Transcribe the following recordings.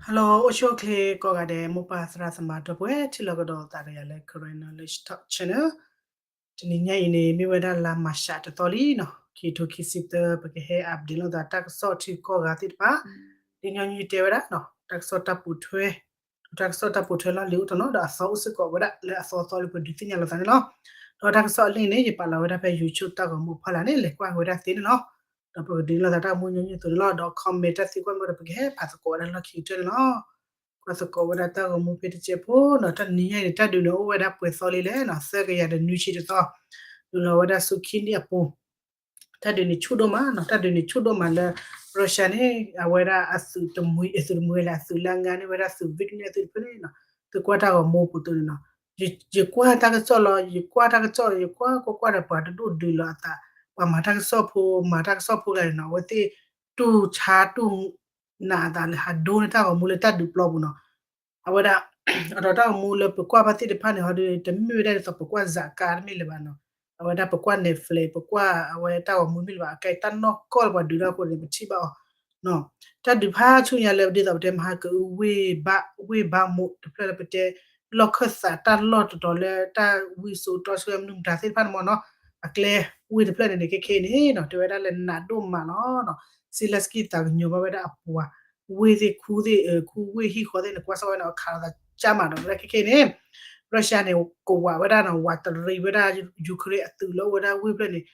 Hello အိၣ်ဆူၣ်အိၣ်ချ့ကိးဂၤဒဲး မိၢ်ပၢ်သရၣ်သမါဒီပုၢ်ဝဲၢ် ထံၣ်လိာ်ကဒီးသးဒီးယၤလၢ Karen Knowledge Talk Channel. တနံၤညါအံၤန့ၣ် မ့ၢ်ဝဲဒၣ်လါမၤရှးတသီလံနီၤ, ခံထိခံဆံသၢ ပကဟဲ update လိာ်သးတၢ်ကစီၣ်ထံကီၢ်ဂၤသ့ၣ်တဖၣ်, ဒ်ညီနုၢ်တဲဝဲဒၣ်နီၤ တၢ်ကစီၣ်တၢ်ပိာ်ထွဲ, တၢ်ကစီၣ်တၢ်ပိာ်ထွဲလီၢ်လံၤအိၣ်တနီၤ ဒီးအသီအိၣ်စ့ၢ်ကီးဝဲဒၣ်လၢအသီသီလၢပဒုးသ့ၣ်ညါလိာ်သးန့ၣ်လီၤ. ဒီးတၢ်ကစီၣ်အလံာ်န့ၣ် ယပာ်လီၤဝဲဒၣ်ဖဲ YouTube တၢ်ဂီၤမူအဖီလာ်န့ၣ် လဲၤကွၢ်က့ၤဝဲဒၣ်သ့န့ၣ်လီၤ. ဒီးပကဒုးလိာ်သးတၢ်ဂီၤမူညီနုၢ်အသိးန့ၣ်လီၤ. ဒီး comment တၢ်သံကွၢ်မ့ၢ်ဒီး ပကဟဲဖးသကိးဝဲဒၣ်လီၢ်ခံကတၢၢ်န့ၣ်လီၤ. ကွၢ်သကိးဝဲဒၣ်တၢ်ဂီၤမူဖဲတစဲးဖိနီၤ, တနံၤညါအံၤန့ၣ် တၢ်ဒုးန့ၣ်အိၣ်ဝဲဒၣ်ပှဲၤသီလံလဲၣ်နီၤ, သၢကယၤဒီးနွံဆံတသီ, ဒုးလီၤဝဲဒၣ်ဆူခံနံၣ်အပူၤ တၢ်ဒုးန့ၣ်ဆူၣ်ဒိၣ်မးနီၤ, တၢ်ဒုးန့ၣ်ဆူၣ်ဒိၣ်မးလၢ Russia န့ၣ် အဝဲဒၣ်အသုးတမှံၤ အသုးတမှံၤဝဲလဲၣ် အသုးလၢအငါန့ၢ်ဝဲဒၣ်သုး Wagner သုးတဖျၢၣ်န့ၣ်နီၤ, သုကွၢ်တၢ်ဂီၤမူအပူၤသိးန့ၣ်နီၤ, ယကွၢ်တၢ်ကစီၣ်လီၤ, ယကွၢ်တၢ်ကစီၣ်လီၤ, ယကွၢ်ကွၢ်ကွၢ်ဒီးပှၤတဒိၣ်ဒုးလီၤအသး, ပှၤမၤတၢ်ကစီၣ်ဖိ မၤတၢ်ကစီၣ်ဖိကျါန့ၣ်နီၤ, အဝဲသ့ၣ်တူၢ်ဆါတူၢ် နာ်အသးလၢဟးဒိန့ၢ်တၢ်ဂီၤမူလၢတၢ်ဒုးပျီပူၤနီၤ. အဝဲဒၣ် အဒီးတၢ်ဂီၤမူလၢပကွၢ်ဘၣ်သ့ၣ်တဖၣ်န့ၣ် ဟီဒုး တမ့ၢ်ဝဲဒၣ်ဒ်သိးပကွၢ် ဇာတ်ကား တမ့ၢ်လၢၤဘၣ်နီၤ. အဝဲဒၣ်ပကွၢ် Netflix ပကွၢ်အဝဲတၢ်ဂီၤမူမ့ၢ်လၢၤဘၣ် အကဲတၢ်နီၢ်ကီၢ်လၢပှၤဒုးတၢ်အဃိန့ၣ် ပထံၣ်ဘၣ်အီၤ တၢ်ဒုးဖးဆူညါလၢဒ်သိးပတဲမဟါကအု ဝ့ၢ်ဘၣ် ဝ့ၢ်ဘၣ်မူးတဖျၢၣ်လၢပတဲ လီၢ်ခၢၣ်သးတၢ်လီၢ်တတီၤလၢတၢ်ဝံစိတီဆှၢမနုၤမတၤသ့ၣ်တဖၣ်န့ၣ်မ့ၢ်နီၤ, အကျဲဝ့ၢ်တဖျၢၣ်န့ၣ်န့ၣ် ခဲခဲအံၤန့ၣ်နီၤ တဲဝဲဒၣ်လၢနးဒိၣ်မးလီၤနီၤ, Zelenskyy သးကညီၤဘၣ်ဝဲဒၣ်အပှၤ ဝ့ၢ်သ့ၣ်ခူသ့ၣ် ခူဝ့ၢ်ဟံၣ်ဃီသ့ၣ်န့ၣ် ကွၢ်စၢ်ဝဲန့ၣ် အခးလီၤသးကၢ်မးဒီးဝဲဒၣ်ခဲခဲအံၤန့ၣ် Russia န့ၣ် ကဝးဝဲဒၣ်နီၤ ဝးတရံးဝဲဒၣ် Ukraine အသုးလၢအိၣ်ဝဲဒၣ်ဝ့ၢ်ဖျၢၣ်န့ၣ်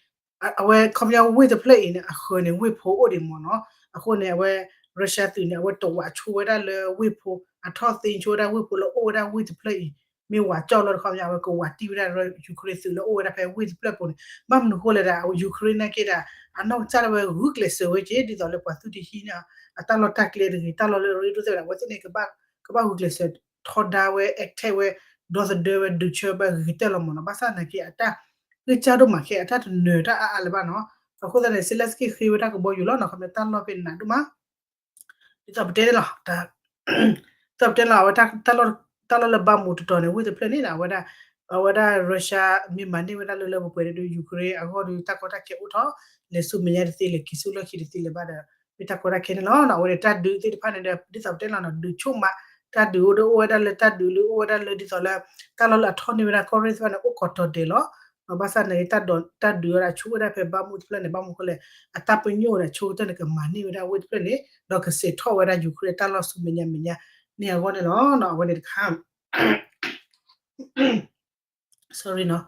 အဝဲခီပညီဝ့ၢ်တဖျၢၣ်အံၤန့ၣ် အဃၢၤန့ၣ် ဝ့ၢ်ဖိအိၣ်ဒံးမ့ၢ်နီၤ, အဃိန့ၣ် အဝဲ Russia သုးန့ၣ် အဝဲတဝးဆိဝဲဒၣ်လၢဝ့ၢ်ဖိ အထီၣ်သ့ဆိဝဲဒၣ်ဝ့ၢ်ဖိလၢအိၣ်ဝဲဒၣ်ဝ့ၢ်တဖျၢၣ်အံၤ မ့ၢ်ဝးကၠီၣ်လီၤတခီပညီ အဝဲကဝးတံၢ်ဝဲဒၣ် Ukraine သုးလၢအိၣ်ဝဲဒၣ်ဖဲဝ့ၢ်တဖျၢၣ်ပူၤန့ၣ် ဘၣ်မနုၤဃိလဲၣ်ဒီး Ukraine နာ်က့ဒီး အနီၢ်ကစၢ်လၢဝဲဂုာ်ကျဲးစၢးဝဲက့ၤ ဒ်သိးလၢပှၤသုတဟံးန့ၢ် အတၢ်လီၢ်တၢ်ကျဲတဂ့ၤ တၢ်လီၢ်လၢအရ့ဒိၣ်သ့ၣ်ဝဲဒၣ် အဝဲသ့ၣ်န့ၣ် ကဘၣ်ဂုာ်ကျဲးစၢးထီဒါဝဲ attack ဝဲ ဒီသဒၢဝဲ ဒုးဆၢဘၣ်ဂ့ၤကတၢၢ်လီၤမ့ၢ်နီၤ, ဘၣ်ဆၣ်နာ်က့အတၢ်ဂံၢ်စၢ်ဒိၣ်မးခဲ အတၢ်တနၢၤတၢ်အါအါလၢၤဘၣ်နီၤ, အဃိသတးန့ၣ် Zelenskyy ဃ့ဝဲဒၣ်ကဘီယူၤလီၤနီၤ ခီပညီတၢ်လီၢ်ဖဲန့ၣ်နးဒိၣ်မး ဒ်သိးပတဲန့ၣ်လီၤ, ဒ်သိးပတဲလီၤ အဝဲတၢ်လီၢ်လၢဘၣ်မူးတတီၤန့ၣ် ဝ့ၢ်တဖျၢၣ်န့ၣ် အဝဲဒၣ် အဝဲဒၣ် Russia မ့ၢ်မၤန့ၢ်ဝဲဒၣ်လၢလၢပှဲၤပှဲၤဒီး Ukraine အဂီၢ်ဒီး တၢ်ကီတၢ်ခဲအိၣ်ထီၣ် လဲၤဆူမဲာ်ညါတသ့ လဲၤက့ၤဆူလီၢ်ခံတသ့လၢၤဘၣ်ဒီး မ့ၢ်တၢ်ကီတၢ်ခဲန့ၣ်လီၤ. အဝဲန့ၣ်တၢ်ဒုးသ့ၣ်တဖၣ်န့ၣ်ဒီး ဒ်သိးပတဲလီၤနီၤ ဒုးဆိကမး တၢ်ဒုးအိၣ်ဒီးအိၣ်ဝဲဒၣ်လၢတၢ်ဒုးလၢအိၣ်ဝဲဒၣ်လၢဒ်သိးလၢ တၢ်လီၢ်လၢအထီၣ်န့ၢ်ဝဲဒၣ်ကီၢ်ရ့ၣ်သ့ၣ်တဖၣ်န့ၣ် အိၣ်ကိးတီၤဒဲးလီၤ. ဘၣ်ဆၣ်န့ၣ် တၢ်ဒုးဝဲဒၣ်ဆူၣ်ဝဲဒၣ်ဖဲဘၣ်မူးတဖျၢၣ်န့ၣ် ဘၣ်မူးဃိလဲၣ် အတၢ်ပညိၣ်န့ၣ် ဆိကတၢၢ်န့ၣ် ကမၤန့ၢ်ဝဲဒၣ်ဝ့ၢ်တဖျၢၣ်န့ၣ် ဒီးကစဲးထီၣ်ဝဲဒၣ် Ukraine တၢ်လီၢ်ဆူမဲာ်ညါမဲာ်ညါန့ၣ်အဂီၢ်န့ၣ်လီၤ. အဝဲန့ၣ်တခါ sorry နီၤ,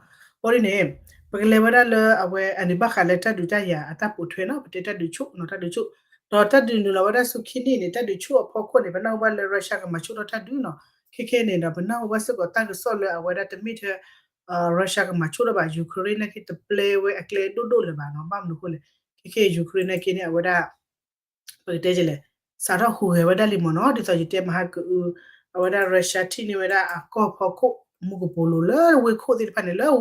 အဃိန့ၣ် ပကလဲၤဝဲဒၣ်လၢအဝဲအန့ၣ်ဘၣ်ဃးလၢတၢ်ဒုးတၢ်ယၤအတၢ်ပိာ်ထွဲနီၤ, ပတဲတၢ်ဒုးဆူၣ်နီၤ တၢ်ဒုးဆူၣ်, ဒီးတၢ်ဒုးနုာ်လီၤဝဲဒၣ်ဆူခံနံၣ်န့ၣ် တၢ်ဒုးဆူၣ်အဖီခိၣ်န့ၣ် ပနၢ်ဟူဘၣ်လၢ Russia ကမၤဆူၣ်ထီၣ်တၢ်ဒုးနီၤ, ခဲခဲန့ၣ်ဒီး ပနၢ်ဟူဘၣ်စ့ၢ်ကီးတၢ်ကစီၣ်လၢအဝဲဒၣ်တမ့ၢ်ထဲ Russia ကမၤဆူၣ်ထီၣ်ဘၣ် Ukraine နာ်က့တပျဲဝဲအကျဲဒိၣ်ဒိၣ်လၢၤဘၣ်နီၤ, ဘၣ်မနုၤအဃိလဲၣ်, ခဲခဲ Ukraine နာ်က့န့ၣ် အဝဲဒၣ် ပကတဲလဲၣ်, စးထီၣ်ဟူးဂဲၤဝဲဒၣ်လံမ့ၢ်နီၤ, ဒ်သိးယတဲမဟါကအု အဝဲဒၣ် Russia ထံၣ်န့ၢ်ဝဲဒၣ်အကီၢ်ဖီခိၣ် မူကပိာ်လိၤလၢဝ့ၢ်ခိၣ်သ့ၣ်တဖၣ်န့ၣ်လၢ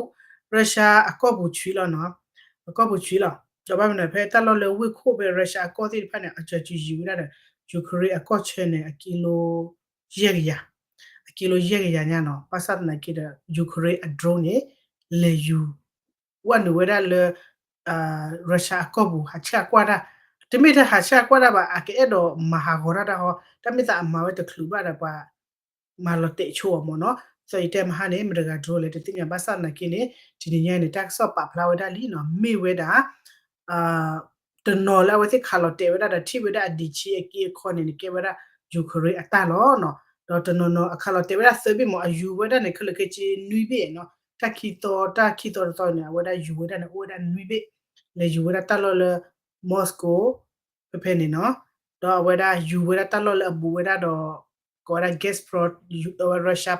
Russia အကီၢ်ပူၤဆှံလီၤနီၤ, အကီၢ်ပူၤဆှံလီၤ. ဒီးဘၣ်မနုၤဖဲတၢ်လီၢ်လၢဝ့ၢ်ခိၣ်ဖဲ Russia အကီၢ်သ့ၣ်တဖၣ်န့ၣ် အကၠီၤစုၤယံၤဝဲဒၣ်ဒီး Ukraine အကီၢ်ဆၢန့ၣ် အကံလိ ယဲၢ်ကယၤ, အကံလိယဲၢ်ကယၤညါနီၤ, ဘၣ်ဆၣ်သနာ်က့ဒီး Ukraine အ drone န့ၣ် လဲၤယူၤ ဝဲနုာ်ဝဲဒၣ်လၢ Russia အကီၢ်ပူၤ ဟးဆှၣ်ကွၢ်တၢ်, တမ့ၢ်ထဲဟးဆှၣ်ကွၢ်တၢ်ဘၣ် အကအဲၣ်ဒိးမၤဟးဂီၤတၢ်တၢ်ဟီ, တၢ်မ့ၢ်သးအမၤဝဲတချုးဘၣ်ဒီးပှၤ မၤလီၤတဲာ်ဆိအီၤမ့ၢ်နီၤ, ဒ်သိးယတဲမဟါန့ၣ် မတၤတဂၤ drone လဲၣ်တသ့ၣ်ညါ ဘၣ်ဆၣ်သနာ်က့န့ၣ် တနံၤညါန့ၣ် တၢ်ကစီၣ်ပာ်ဖျါဝဲဒၣ်လံနီၤ, မ့ၢ်ဝဲဒၣ် တနီၤလၢအဝဲသ့ၣ်ခးလီၤတဲာ်ဝဲဒၣ်ဒီးထံၣ်ဝဲဒၣ်အဒံးဆံအက့အခီန့ၣ် နကဲဝဲဒၣ် Ukraine အတၢ်လီၤနီၤ, ဒီးတနီၤနီၤအခးလီၤတဲာ်ဝဲဒၣ်သၢဘ့ၣ်မ့ၢ် အယူၤဝဲဒၣ်န့ၣ် ခဲလၢာ်ခဲဆ့နွံဘ့ၣ်နီၤ, တၢ်ခံသီ တၢ်ခံသီတသီန့ၣ် အဝဲဒၣ်ယူၤဝဲဒၣ်န့ၣ် အိၣ်ဝဲဒၣ်နွံဘ့ၣ်, လဲၤယူၤဝဲဒၣ်တၢ်လီၢ်လၢ Moscow ဖဲဖဲန့ၣ်နီၤ, ဒီးအဝဲဒၣ်ယူၤဝဲဒၣ်တၢ်လီၢ်လၢအဘူးဝဲဒၣ်ဒီး ကိးဝဲဒၣ် Gazprom အဝဲ Russia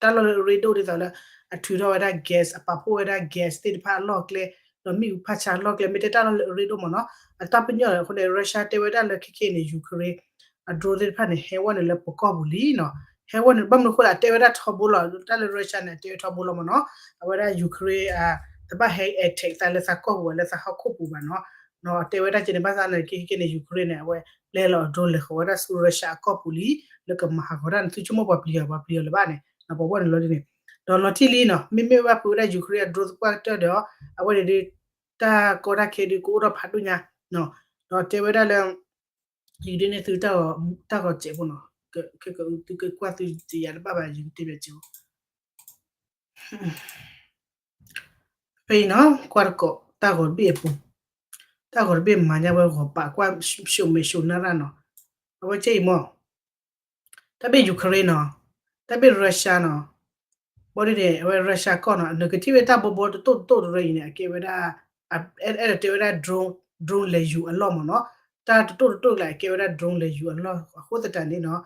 တၢ်လီၢ်လၢအရ့ဒိၣ်ဒ်သိးလၢ အထုးထီၣ်ဝဲဒၣ် gas အပာ်ဖှိၣ်ဝဲဒၣ် gas သ့ၣ်တဖၣ်အလီၢ်ကျဲ, ဒီးမ့ၣ်အူဖးဆါအလီၢ်ကျဲ မ့ၢ်တဲတၢ်လီၢ်လၢအရ့ဒိၣ်မ့ၢ်နီၤ, အတၢ်ပညိၣ်အဃိန့ၣ် Russia တဲဝဲဒၣ်လၢခဲခဲန့ၣ် Ukraine အ drone သ့ၣ်တဖၣ်န့ၣ် ဟဲဝဲနုာ်လၢပကီၢ်ပူၤလံနီၤ, ဟဲဝဲနုာ် ဘၣ်မနုၤအဃိလဲၣ် အတဲဝဲဒၣ်ထီဘိလီၤ, တၢ်လၢ Russia န့ၣ် အတဲဝဲထီဘိလီၤမ့ၢ်နီၤ, အဝဲဒၣ် Ukraine တဘၣ်ဟဲ attack သးလၢသးကီၢ်ပူၤဘၣ် လၢသးဟီၣ်ခိၣ်ပူၤဘၣ်နီၤ, တဲဝဲဒၣ်က့န့ၣ် ဘၣ်ဆၣ်န့ၣ် ခဲခဲန့ၣ် Ukraine န့ၣ် အဝဲပျဲလီၤအ drone လဲၤဃီၤဝဲဒၣ်ဆူ Russia အကီၢ်ပူၤလံ, လၢကမၤဟးဂီၤတၢ်န့ၣ် သုဆိကမိၣ်ပှၤပျံၤအီၤ ပှၤပျံၤအီၤလၢၤဘၣ်န့ၣ် ပှၤဝဲနုာ်လီၤဒ်န့ၣ်, ဒီးလီၤတံၢ်လံနီၤ, မ့မ့ၢ်ဘၣ်ဖုးဝဲဒၣ် Ukraine အ drone သပှၢ်ကတၢၢ်ဒီး အဝဲန့ၣ်ဒ် တၢ်ကီတၢ်ခဲဒ်ကအိၣ်ထီၣ်ဖးဒိၣ်ညါ, ဒီးတဲဝဲဒၣ်လၢ ယကဒုးနဲၣ်သုတၢ်ဂီၤစဲးဖိနီၤ, ခဲကသုကကွၢ်သုတယၤတဘၣ်ဘၣ် ယကတဲဘၣ်ကၠိ ဖဲအံၤနီၤ ကွၢ်တကိး တၢ်ဂီၤတဘ့ၣ်အပူၤ, တၢ်ဂီၤတဘ့ၣ်မၤညါဝဲဂီၤပာ်ကွၢ် ရှုံးမဲရှုံးနၢ်ရၣ်နီၤ, အဝဲကဲအံၤမ့ၢ် တၢ်ဘ့ၣ် Ukraine နီၤ, တၢ်ဘ့ၣ် Russia နီၤ, ဘီဒ်န့ၣ် အဝဲ Russia ကီၢ်နီၤ နကထံၣ်ဝဲတၢ်ဘီဘီတတိၢ်တတိၢ်တရၢအံၤန့ၣ် အကဲဝဲဒၣ် အဲၣ်ဒိးတဲဝဲဒၣ် drone, drone လဲၤယူၤအလီၢ်မ့ၢ်နီၤ, တၢ်တတိၢ်တတိၢ်လၢအကဲဝဲဒၣ် drone လဲၤယူၤအလီၢ် အဃိသတးန့ၣ်နီၤ,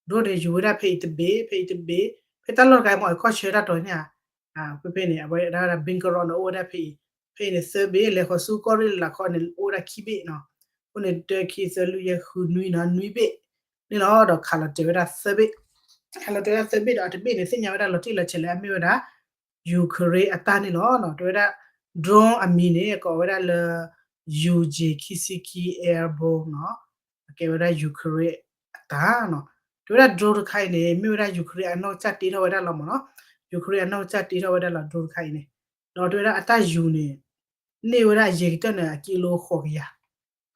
drone န့ၣ်ယူၤဝဲဒၣ်ဖဲအံၤတဘ့ၣ် ဖဲအံၤတဘ့ၣ် ဖဲတၢ်လီၢ်တခါအံၤမ့ၢ် အကီၢ်ဆၢတၢ်တီၤန့ၣ်ဧါ, ဖဲဖဲန့ၣ် အဝဲဒၣ် Belgorod န့ၣ် အိၣ်ဝဲဒၣ်ဖဲအံၤ, ဖဲအံၤန့ၣ်သၢဘ့ၣ် လဲၤဃီၤဆူကီၢ်ရ့ၣ်လၢ်လၢ်ခီန့ၣ် အိၣ်ဝဲဒၣ်ခံဘ့ၣ်နီၤ, အဃိန့ၣ် တၢ ခံ သၢ လွံၢ် ယဲၢ် ဃု နွံနီၤ နွံဘ့ၣ်န့ၣ်လီၤ, ဒီးခးလီၤတဲာ်ဝဲဒၣ်သၢဘ့ၣ်, ခးလီၤတဲာ်ဝဲဒၣ်သၢဘ့ၣ်ဒီး အတဘ့ၣ်န့ၣ် သ့ၣ်ညါဝဲဒၣ်လီၤတံၢ်လီၤဆဲးလၢအမ့ၢ်ဝဲဒၣ် Ukraine အတၢ်န့ၣ်လီၤ, တဲဝဲဒၣ် drone အမံၤန့ၣ် ကိးဝဲဒၣ်လၢ ယူၣ်ကၠ့ၣ်ခံဆံခံ Airborne နီၤ, အကဲဝဲဒၣ် Ukraine အတၢ်နီၤ, တဲဝဲဒၣ် drone တခါအံၤန့ၣ် မ့ၢ်ဝဲဒၣ် Ukraine အနီၢ်ကစၢ်တ့ထီၣ်ဝဲဒၣ်လီၤမ့ၢ်နီၤ, Ukraine အနီၢ်ကစၢ်တ့ထီၣ်ဝဲဒၣ်လီၤ drone တခါအံၤန့ၣ်, ဒီးတဲဝဲဒၣ်အတၢ်ယူၤန့ၣ် န့ၢ်ဝဲဒၣ်အယဲၢ်ကတၢၢ်န့ၣ် အကံလိ ဃိးကယၤ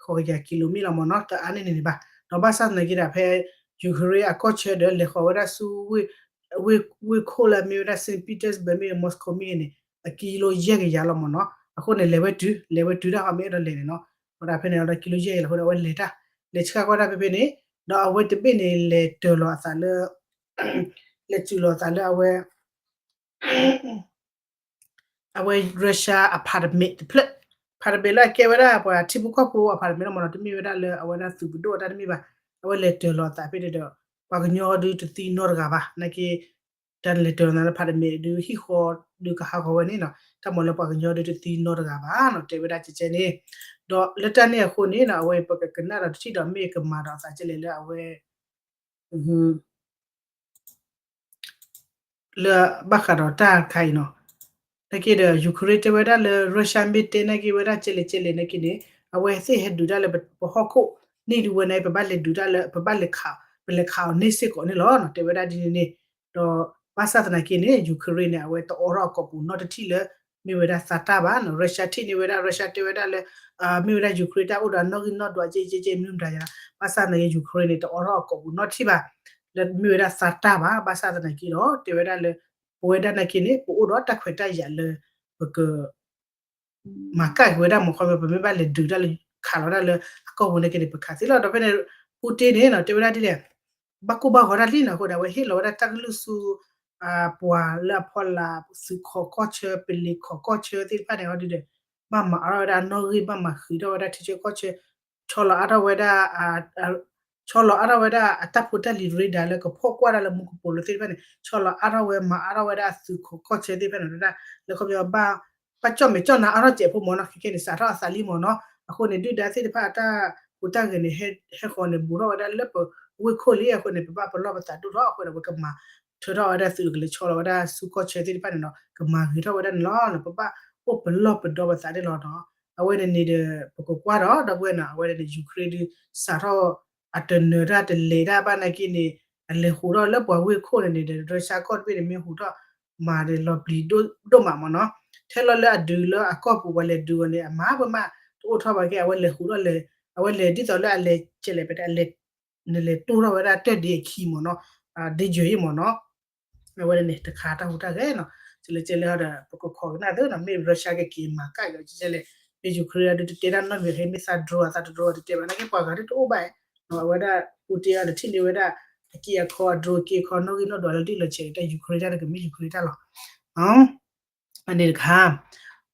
ဃိးကယၤကံလိမ့ၢ်လီၤမ့ၢ်နီၤ, တအါန့ၢ်န့ၣ်န့ၣ်ဘၣ်, ဒီးဘၣ်ဆၣ်သနာ်က့ဒီး ဖဲ Ukraine အကီၢ်ဆၢဒီး လဲၤဃီၤဝဲဒၣ်ဆူ ဝ့ၢ်ခိၣ်လၢအမ့ၢ်ဝဲဒၣ် Saint Petersburg မ့ၢ်ဂ့ၤ Moscow မ့ၢ်ဂ့ၤန့ၣ် အကံလိယဲၢ်ကယၤလီၤမ့ၢ်နီၤ, အဃိန့ၣ် လဲၤဝဲတုၤ လဲၤဝဲတုၤတၢ်ဃီမ့ၢ်အဲၣ်ဒိးလဲၤန့ၣ်နီၤ, ဒီးဖဲန့ၣ်ဒီးကံလိယဲၢ်ကယၤလီၤအဃိဒီး အဝဲလဲၤတၢ် လဲၤဆှၢကွၢ်တၢ်ဖဲဖဲန့ၣ်, ဒီးအဝဲတဘ့ၣ်န့ၣ် လဲၤတၢၤလီၤအသးလၢ လဲၤစူၤလီၤအသးလၢအဝဲ အဝဲ Russia အ apartment တဖျၢၣ်, apartment လၢအကဲဝဲဒၣ်ပှၤထံဖိကီၢ်ဖိအ apartment လီၤမ့ၢ်နီၤ, တမ့ၢ်ဝဲဒၣ်လၢအဝဲဒၣ်သုးပဒိၣ်အတၢ်တမ့ၢ်ဘၣ်, အဝဲလဲၤတၢၤလီၤအသးဖဲန့ၣ်ဒီး ပှၤကညီဒုတသံနီတဂၤဘၣ်, နာ်က့ တၢ်လဲၤတၢၤလီၤသးလၢ apartment ဒု ဟံၣ်ဃီဒုကဟးဂီၤဝဲန့ၣ်နီၤ, တၢ်မၤလၢပှၤကညီဒုတသံနီတဂၤဘၣ်နီၤ, တဲဝဲဒၣ်ကဲကဲန့ၣ်, ဒီးလၢတၢ်န့ၣ်အဃိန့ၣ်နီၤ အဝဲပကကနၣ်ဒီးတထံၣ်ဒီးမ့ၢ်ကမၤဒီးအသးကဲလဲၣ်လၢအဝဲ လၢဘၣ်ဃးဒီးတၢ်တခါအံၤနီၤ, နာ်က့ဒီး Ukraine တဲဝဲဒၣ်လၢ Russia မ့ၢ်တဲနာ်က့ဝဲဒၣ်ကဲလဲၣ်ကဲလဲၣ်နာ်က့န့ၣ် အဝဲသ့ၣ်ဟဲဒုးတၢ်လၢပဟီၣ်ခိၣ်န့ၣ်ဒုးဝဲန့ၣ် ပဘၣ်လဲၤဒုးတၢ်လၢ ပဘၣ်လဲၤခး ပလဲၤခးအီၤန့ၢ်စ့ၢ်ကီးန့ၣ်လီၤနီၤ, တဲဝဲဒၣ်ဒ်န့ၣ်န့ၣ်, ဒီးဘၣ်ဆၣ်သနာ်က့န့ၣ် Ukraine န့ၣ် အဝဲတအိးထီၣ်အကိာ်ပူၤနီတထံၣ်လၢ မ့ၢ်ဝဲဒၣ်သးတၢ်ဘၣ်နီၤ, Russia ထံၣ်န့ၢ်ဝဲဒၣ် Russia တဲဝဲဒၣ်လၢ မ့ၢ်ဝဲဒၣ် Ukraine တၢ်အိၣ်ဒီးအနီၣ်ဂံၢ်နီၣ်ဒွးကဲကဲကဲ မနုၤမတၤယၤ, ဘၣ်ဆၣ်သနာ်က့ Ukraine န့ၣ် တအိးထီၣ်အကိာ်ပူၤနီတထံၣ်ဘၣ် လၢမ့ၢ်ဝဲဒၣ်သးတၢ်ဘၣ်, ဘၣ်ဆၣ်သနာ်က့ဒီး တဲဝဲဒၣ်လၢ ပဝဲဒၣ်နာ်က့န့ၣ် ပအိၣ်ဒီးတၢ်ခွဲးတၢ်ယာ်လၢ ပက မၤကၣ်က့ၤဝဲဒၣ်မ့ၢ်ခီ ပမ့ၢ်ဘၣ်လဲၤဒုးတၢ်လၢခးလီၤဒၣ်လၢအကီၢ်ပူၤနာ်က့န့ၣ် ပခးသ့လီၤ, ဒီးဖဲန့ၣ် Putin န့ၣ်နီၤ တဲဝဲဒၣ်ဒ်လဲၣ် ဘၣ်ကိၢ်ဘၣ်ဂီၤတၢ်လံနီၤ, အဃိဒီးအဝဲဟ့ၣ်လီၤဝဲဒၣ်တၢ်ကလုၢ်ဆူ ပှၤလၢအဖီလာ် သုးခိးကီၢ်ဆၢ ပလံၤခိးကီၢ်ဆၢသ့ၣ်တဖၣ်န့ၣ် အီၤဒုဒီး ဘၣ်မၤအါထီၣ်ဝဲဒၣ်အနီၣ်ဂံၢ် ဘၣ်မၤဃံးထီၣ်ဝဲဒၣ်ထံဆၢကီၢ်ဆၢ ဆီလီၤအါထီၣ်ဝဲဒၣ် ဆီလီၤအါထီၣ်ဝဲဒၣ်အတၢ်ဖိတၢ်လံၤရ့ဒါလၢကဖီၣ်ကွၢ်ဒၣ်လၢမူကပိာ်လိၤသ့ၣ်တဖၣ်န့ၣ် ဆီလီၤအါထီၣ်ဝဲ မၤအါထီၣ်ဝဲဒၣ်အသုးခိးကီၢ်ဆၢသ့ၣ်တဖၣ်န့ၣ် ဝဲဒၣ်လၢခီပညီဘၣ် ဘၣ်ကၠီၣ်မဲာ်ကၠီၣ်နါအါထီၣ်စဲးဖိမ့ၢ်နီၤ, ခဲကဲန့ၣ် စးထီၣ်အသးလံမ့ၢ်နီၤ, အဃိန့ၣ် ဒုၣ်ဒါသ့ၣ်တဖၣ်အတၢ်ဟူးတၢ်ဂဲၤန့ၣ် ဟဲဃီၤန့ၣ် ဘူးထီၣ်ဝဲဒၣ်လၢပဝ့ၢ်ခိၣ်လံ, အဃိန့ၣ် ပဘၣ်ပလီၢ်ပသးဒိၣ်ထီၣ်အဃိန့ၣ် ပကမၤထၢထီၣ်ဝဲဒၣ်သုးကလၢၤဆီလီၤဝဲဒၣ်ဆူကီၢ်ဆၢသ့ၣ်တဖၣ်န့ၣ်နီၤ, ကမၤဂ့ၤထီၣ်ဝဲဒၣ်န့ၣ်လီၤ, ပဘၣ်အိၣ်ပလီၢ်ပဒီပသးန့ၣ်လီၤနီၤ, အဝဲန့ၣ်န့ၣ်ဒီး ပကကွၢ်ဒီး ဒီပုၢ်ဝဲၢ်နီၤ, အဝဲန့ၣ်န့ၣ် Ukraine ဒုး စးထီၣ် အတနၢၤတၢ်တလဲၤတၢ်ဘၣ်နာ်က့န့ၣ် အလဲၤဟူးထီၣ်လၢပှၤဝ့ၢ်ခိၣ်န့ၣ်န့ၣ်ဒီး Russia ကီၢ်တဘ့ၣ်န့ၣ် မ့ၢ်ဟူးထီၣ်မၤဒီးလီၤပျံၤဒိၣ်မးမ့ၢ်နီၤ, ထဲလီၤလၢအဒုးလၢအကီၢ်ပူၤပှၤလဲၤဒုးအီၤန့ၣ် အမၤပှဲၤမး တအိၣ်ထီၣ်ဘၣ်က့ အဝဲလဲၤဟူးထီၣ်လဲၤ အဝဲလဲၤဒ်သိးလၢအလဲၤကဲလဲၣ် ပတဲအလဲၤ နလဲၤတိၢ်ထီၣ်ဝဲဒၣ်တၢၢ်ဒ့အခံမ့ၢ်နီၤ, ဒ့ယဲၢ်အံၤမ့ၢ်နီၤ အဝဲန့ၣ် တခါတၢ်ဟူးတၢ်ဂဲၤနီၤ, ကလဲၤကလဲၤဟီဒီး ပကခိးကနၣ်သ့နီၤ, မ့ၢ် Russia ကက့ၤမၤကၣ်က့ၤအီၤကလဲၣ်, မ့ၢ် Ukraine ဒုးတတဲတၢ်နီတမံၤ ဟဲမ့ၢ်သး drone အသးတ drone တတဲဘၣ် နာ်က့ပှၤဂၤဒုးတအိၣ်ဘၣ်, အဝဲဒၣ် Putin အီၤဒီးထံၣ်န့ၢ်ဝဲဒၣ် အက့အခီ အ drone က့အခီ နီၣ်ဂံၢ်နီၣ်ဒွးလၢဒုးလီၤဆဲးက့ၤတၢ် Ukraine တၢ်တကမ့ၢ် Ukraine တၢ်လီၤ အန့ၣ်တခါ,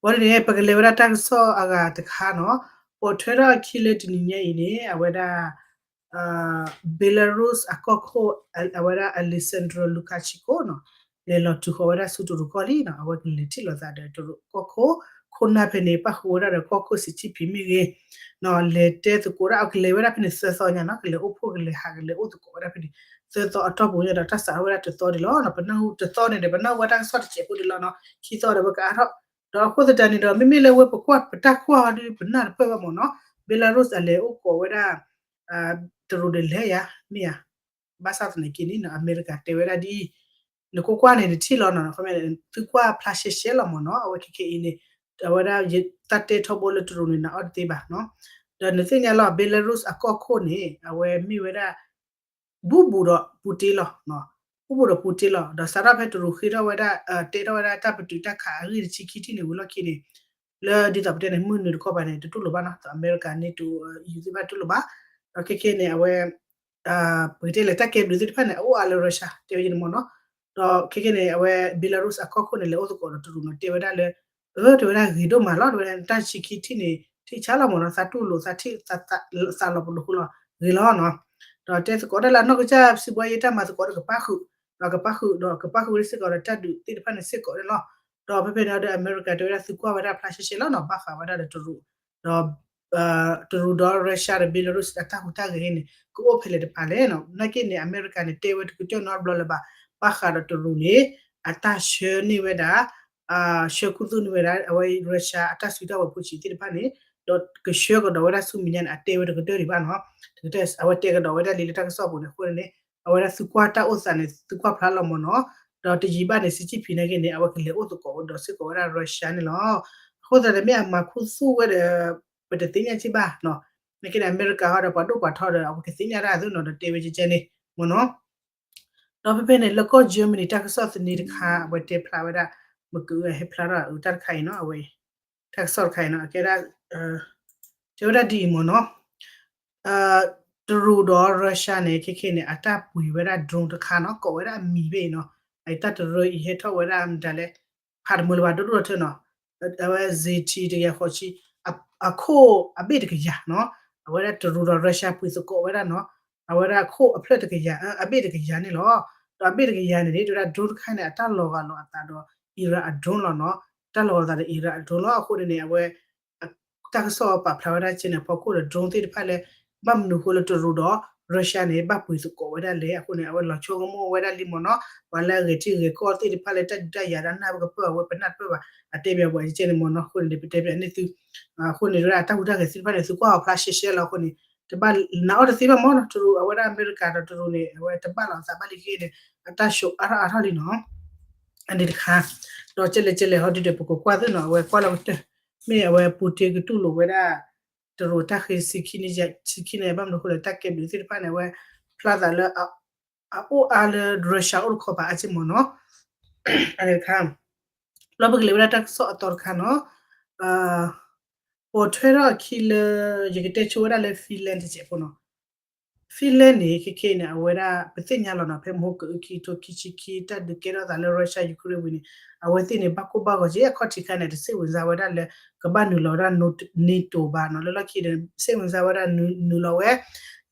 ဝဲန့ၣ် ပကလဲၤဝဲဒၣ်တၢ်ကစီၣ်အဂၤတခါနီၤ, ပိာ်ထွဲထီၣ်အခံလၢတနံၤညါအံၤန့ၣ် အဝဲဒၣ် Belarus အကီၢ်ခိၣ် အဝဲဒၣ် Alexander Lukashenko နီၤ, လဲၤလီၤတုၤဃီၤဝဲဒၣ်ဆူတရူးကီၢ်လံနီၤ, အဝဲကလဲၤထံၣ်လိာ်သးဒီးတရူးကီၢ်ခိၣ် ခိၣ်နၢ်ဖဲန့ၣ် ပၣ်ဃုာ်ဝဲဒၣ်ဒီးကီၢ်ခိၣ် Xi Jinping မ့ၢ်ဂ့ၤ, နီၤ လဲၤတဲသကိးဒၣ် အကလဲၤဝဲဒၣ်ဖဲန့ၣ်သၢသီညါနီၤ, ကလဲၤအိၣ်ဖှိၣ်ကလဲၤဟးကလဲၤအိၣ်သကိးဝဲဒၣ်ဖဲန့ၣ် သၢသီအတီၢ်ပူၤညါဒီး တၢ်စးထီၣ်ဝဲဒၣ်တသီဒံးလီၤနီၤ, ပနၢ်ဟူတသီန့ၣ်ဒီး ပနၢ်ဟူဝဲတၢ်ကစီၣ်တစဲးဖိဒံးလီၤနီၤ, ခံသီဒီးပကးထီၣ်, ဒီးအဃိသတးန့ၣ်ဒီး မ့မ့ၢ်လၢဝဲပကွၢ်ပတၢ်ကွၢ်အီၤဒုး ပနၢ်တပၢၢ်ဘၣ်မ့ၢ်နီၤ, Belarus အလဲၤအိၣ်ကိးဝဲဒၣ် တရူးဒီးလဲၤယါ မ့ၢ်ဧါ, ဘၣ်ဆၣ်သနာ်က့န့ၣ်နီၤ အမဲရကၤတဲဝဲဒၣ်ဒ်အံၤ, နကွၢ်ကွၢ်န့ၣ် နထံၣ်လီၤနီၤ, သုကွၢ်ဖျါရှဲရှဲလီၤမ့ၢ်နီၤ, အဝဲခဲခဲအံၤန့ၣ် အဝဲဒၣ်ယတၢ်တဲထီဘိလၢတရူးန့ၣ် နအီၣ်တသ့ဘၣ်နီၤ, ဒီးနသ့ၣ်ညါလီၤ Belarus အကီၢ်ခိၣ်န့ၣ် အဝဲမ့ၢ်ဝဲဒၣ် ဘူးဘူးဒီးပူတ့လီၤ, ဘူးဘူးဒီးပူတ့လီၤ. ဒီးစးထီၣ်ဖဲတရူးဃ့ထီၣ်ဝဲဒၣ် တဲထီၣ်ဝဲဒၣ်တၢ်ပတုာ်တၢ်ခးအဂ့ၢ်တဆံခံထံၣ်န့ၣ်ဝံၤလီၢ်ခံန့ၣ်, လၢဒ်သိးပတဲန့ၣ် မုၢ်နုာ်တခီပၤန့ၣ် တတူၢ်လိာ်ဘၣ်နီၤ, အမဲရကၤ NATO ယူၤသ့ၣ်တဖၣ်တတူၢ်လိာ်ဘၣ်. ဒီးခဲခဲန့ၣ် အဝဲ ပကတဲလဲၣ် တၢ်ကဲဘျုးသ့ၣ်တဖၣ်န့ၣ် အအိၣ်အါလၢ Russia တဲဝဲန့ၣ်မ့ၢ်နီၤ. ဒီးခဲခဲန့ၣ် အဝဲ Belarus အကီၢ်ခိၣ်န့ၣ် လဲၤအိၣ်သကိးဒီးတရူးနီၤ တဲဝဲဒၣ်လၢ အၢ တဲဝဲဒၣ်ဂ့ၤဒိၣ်မးလီၤ, တဲဝဲဒၣ်တၢ်ဆံခံထံၣ်န့ၣ် ထံၣ်ဆါလီၤမ့ၢ်နီၤ, သးတူၢ်လိာ် သးထံၣ် သးလီၤပလိာ်ဃိလီၤ ဂ့ၤလီၤနီၤ. ဒီးတဲသကိးတၢ်လၢအနီၢ်ကစၢ်စံးဘှါယဲတၢ်မၤသကိးဒီးကပၣ်ဃုာ်, ဒီးကပၣ်ဃုာ်ဒီးကပၣ်ဃုာ်ဝဲဒၣ်စ့ၢ်ကီးဒီးတၢ်ဒုးသ့ၣ်တဖၣ်န့ၣ်စ့ၢ်ကီးန့ၣ်လီၤ. ဒီးဖဲဖဲန့ၣ်ဒီးအမဲရကၤတဲဝဲဒၣ်သုကွၢ်ဝဲဒၣ်ဖျါရှဲရှဲလီၤနီၤ, ဘၣ်ဃးဝဲဒၣ်ဒီးတရူး ဒီး တရူးဒီး Russia ဒီး Belarus အတၢ်ဟူးတၢ်ဂဲၤန့ၣ် ကအိၣ်ဖဲလဲၣ်တပၤလဲၣ်နီၤ. နာ်က့န့ၣ် အမဲရကၤန့ၣ် တဲဝဲတကတီၢ်နီတဘျီလၢၤဘၣ်, ဘၣ်ဃးဒီးတရူးန့ၣ် အတၢ်ဆှၢန့ၢ်ဝဲဒၣ် ဆှၢခူသူၣ်န့ၢ်ဝဲဒၣ် အဝဲ Russia အတၢ်စုတၢ်ဝဲၤဖိဆံးသ့ၣ်တဖၣ်န့ၣ်, ဒီးကဆှၢကဒီးဝဲဒၣ်ဆူမဲာ်ညါန့ၣ် အတဲဝဲတကတၢၢ်ဒံးဘၣ်နီၤ. အဝဲတဲကဒီးဝဲဒၣ်လံလၢတၢ်ကစီၣ်ပူၤန့ၣ်အဃိန့ၣ် အဝဲဒၣ်သုကွၢ်တၢ်အိၣ်သးန့ၣ် သုကွၢ်ဖျါလီၤမ့ၢ်နီၤ. ဒီးတယံာ်ဘၣ်န့ၣ် စံၣ်ကၠံၣ်ဖံးနာ်က့န့ၣ် အဝဲကလဲၤအိၣ်သကိးဒီးစ့ၢ်ကီးဝဲဒၣ် Russia န့ၣ်လီၤ. အဃိသတးန့ၣ် မ့ၢ်အမၤခူသူၣ်ဝဲဒီး ပတသ့ၣ်ညါက့ဘၣ်နီၤ. နာ်က့န့ၣ် အမဲရကၤဟီဒီးပှၤဒိၣ်ပှၤထီဒီး အဝဲကသ့ၣ်ညါတၢ်အသိးနီၤ ဒီးတဲဝဲကဲကဲန့ၣ်မ့ၢ်နီၤ. ဒီးဖဲဖဲန့ၣ် လၢကီၢ် Germany တၢ်ကစီၣ်သန့တခါ အဝဲတဲဖျါဝဲဒၣ် မ့ၢ်ကဟဲဖျါထီၣ်အတၢ်တခါအံၤနီၤ, အဝဲ တၢ်ကစီၣ်တခါအံၤနီၤ အကဲဒၣ် တဲဝဲဒၣ်ဒ်အံၤမ့ၢ်နီၤ. တရူးဒီး Russia န့ၣ် ခဲခဲန့ၣ် အတၢ်ပှ့ၤဝဲဒၣ် drone တခါနီၤ, ကိးဝဲဒၣ်အမံၤဖဲအံၤနီၤ. အတၢ်တရၢအံၤဟဲထီၣ်ဝဲဒၣ်မတၤလဲၣ်, ဖးတမုာ်လၢၤဘၣ်ဒိၣ်ဒိၣ်ထၢနီၤ. အဝဲ Z T တကယၤဃိးဆံ အခိၣ်အဘ့ၣ်တကယၤနီၤ. အဝဲဒၣ်တရူးဒီး Russia ပှ့ၤသကိးဝဲဒၣ်နီၤ. အဝဲဒၣ်အခိၣ်အဖျၢၣ်တကယၤ အဘ့ၣ်တကယၤန့ၣ်လီၤ. ဒီးအဘ့ၣ်တကယၤန့ၣ်န့ၣ် တဲဝဲဒၣ် drone တခါန့ၣ် အတၢ်လီၤဂာ်လိာ်အသးဒီး Iran အ drone လီၤနီၤ. တၢ်လီၤဂာ်လိာ်သးဒီး Iran အ drone လီၤ. အဃိန့ၣ်န့ၣ် အဝဲ တၢ်ကစီၣ်ပာ်ဖျါဝဲဒၣ်ကဲန့ၣ် အဖီခိၣ်ဒီး drone သ့ၣ်တဖၣ်လၢ ဘၣ်မနုၤအဃိလၢတရူးဒီး Russia န့ၣ် ဘၣ်ပှ့ၤသကိးဝဲဒၣ်လဲၣ်. အဃိန့ၣ် အဝဲလီၤဆိကမိၣ်ဝဲဒၣ်လံမ့ၢ်နီၤ. ပှၤလၢအဂဲၤထံဂဲၤကီၢ်သ့ၣ်တဖၣ်လၢတၢ်ဒုးတၢ်ယၤဒၣ်နၢ်ပၢၢ်ကပၢၢ်အဝဲပနၢ်တပၢၢ်ဘၣ် အတဲဘၣ်ပှၤကဲန့ၣ်မ့ၢ်နီၤ. အဃိန့ၣ် ပတဲပၠးန့ၢ်သု အဃိန့ၣ်ဝဲဒၣ်တၢ်ဟူးတၢ်ဂဲၤသ့ၣ်တဖၣ်န့ၣ် သုကွၢ်အီၤဖျါရှဲရှဲလီၤ. အဃိန့ၣ် တဘၣ်နာ်အီၤတသ့ဘၣ်မ့ၢ်နီၤ. တရူးအဝဲဒၣ်အမဲရကၤဒီးတရူးန့ၣ် အဝဲတဘၣ်လီၤအသးဘၣ်လံက့န့ၣ် အတၢ်ဆိးအါထီၣ်အါထီၣ်လံနီၤ. အန့ၣ်တခါ ဒီးကဲလဲၣ်ကဲလဲၣ်ဟီဒုဒီး ပကကွၢ်သ့ၣ်နီၤ အဝဲကွၢ်လီၤကတၢၢ် မ့ၢ်အဝဲ Putin ကတူၢ်လိာ်ဝဲဒၣ် တရူးတၢ်ဃ့ဆံခံန့ၣ် ဆံခံန့ၣ် ဘၣ်မနုၤအဃိလဲၣ် တၢ်ကဲဘျုးသ့ၣ်တဖၣ်န့ၣ် အဝဲဖျါသးလၢ အအိၣ်အါလၢ Russia အိၣ်တခီပၤအါက့မ့ၢ်နီၤ. အန့ၣ်တခါ ဘျီပကလဲၤဝဲဒၣ်တၢ်ကစီၣ်အသီတခါနီၤ. ပိာ်ထွဲထီၣ်အခံလၢ ယကတဲဆိဝဲဒၣ်လၢ Finland တစဲးဖိနီၤ. Finland န့ၣ် ခဲခဲအံၤန့ၣ် အဝဲဒၣ်ပသ့ၣ်ညါလီၤနီၤ ဖဲမဟါကအုခံကထိခံဆံခံ တၢ်ဒုးကဲထီၣ်သးလၢ Russia Ukraine ဝံၤန့ၣ် အဝဲသ့ၣ်န့ၣ် ဘၣ်ကိၢ်ဘၣ်ဂီၤက့ၤ အခီၣ်ထံးခါန့ၣ် တစိတ်ဝင်စားဝဲဒၣ်လၢ ကဘၣ်နုာ်လီၤဝဲဒၣ် NATO ဘၣ်နီၤ. လၢလီၢ်ခံဒီး စိတ်ဝင်စားဝဲဒၣ်နုာ်လီၤဝဲ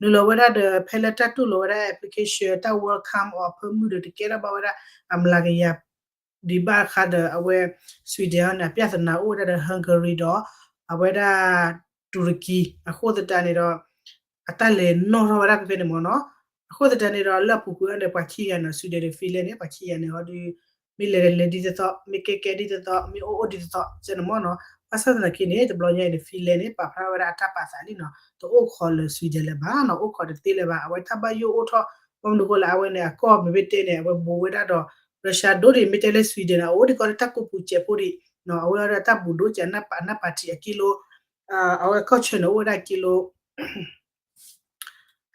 နုာ်လီၤဝဲဒၣ်ဒီး ဖဲလၢတၢ်တူၢ်လိာ်ဝဲဒၣ် application တၢ် welcome offer မုၢ်ဒီး တကဲထီၣ်ဘၣ်ဝဲဒၣ် အမျးကယၤ ဒံးဘၣ်ဃးဒီးအဝဲ Sweden န့ၣ် အပြဿနာအိၣ်ဝဲဒၣ်ဒီး Hungary ဒီး အဝဲဒၣ် တူရကံ အဃိသတးန့ၣ်ဒီး အတၢ်လဲၤနီၣ်ထီၣ်ဝဲဒၣ်ဖဲဖဲန့ၣ်မ့ၢ်နီၤ. အဃိသတးန့ၣ်ဒီး လၢအပူၤကွံာ်အံၤဒီး ပှၤခံဂၤန့ၣ် Sweden ဒီး Finland န့ၣ် ပှၤခံဂၤန့ၣ် ဟီဒု မ့ၢ်လဲၤလဲၤဒ်သိးသိး မ့ၢ်ကဲကဲဒ်သိးသိး မ့ၢ်အိၣ်အိၣ်ဒ်သိးသိး ကဲန့ၣ်မ့ၢ်နီၤ. ဘၣ်ဆၣ်သနာ်က့န့ၣ် တဘျီညါအံၤန့ၣ် Finland န့ၣ် ပာ်ဖျါထီၣ်ဝဲဒၣ်အတၢ်ပာ်သးလံနီၤ. တအိၣ်ခိးလၢ Sweden လၢၤဘၣ်နီၤ, အိၣ်ခိးတသ့လၢၤဘၣ်. အဝဲတၢ်ဘၣ်ယိၣ်အိၣ်ထီၣ် ဘၣ်မနုၤအဃိလဲၣ် အဝဲန့ၣ် အကီၢ်မ့ၢ်ဘၣ်တဲန့ၣ် အဝဲဘူးဝဲဒၣ်ဒီး Russia ဒိၣ်ဒံး မ့ၢ်တဲလၢ Sweden န့ၣ် အအိၣ်ဒံးကီးလၢတၢ်ကူပူၤစဲးဖိဒံးနီၤ. အဝဲဒၣ်တၢ်ဘူးဒိၣ်ကဲး အနၢ်ပၢၢ်ထံးအကံလိ အဝဲကီၢ်ဆၢန့ၣ် အိၣ်ဝဲဒၣ်ကံလိ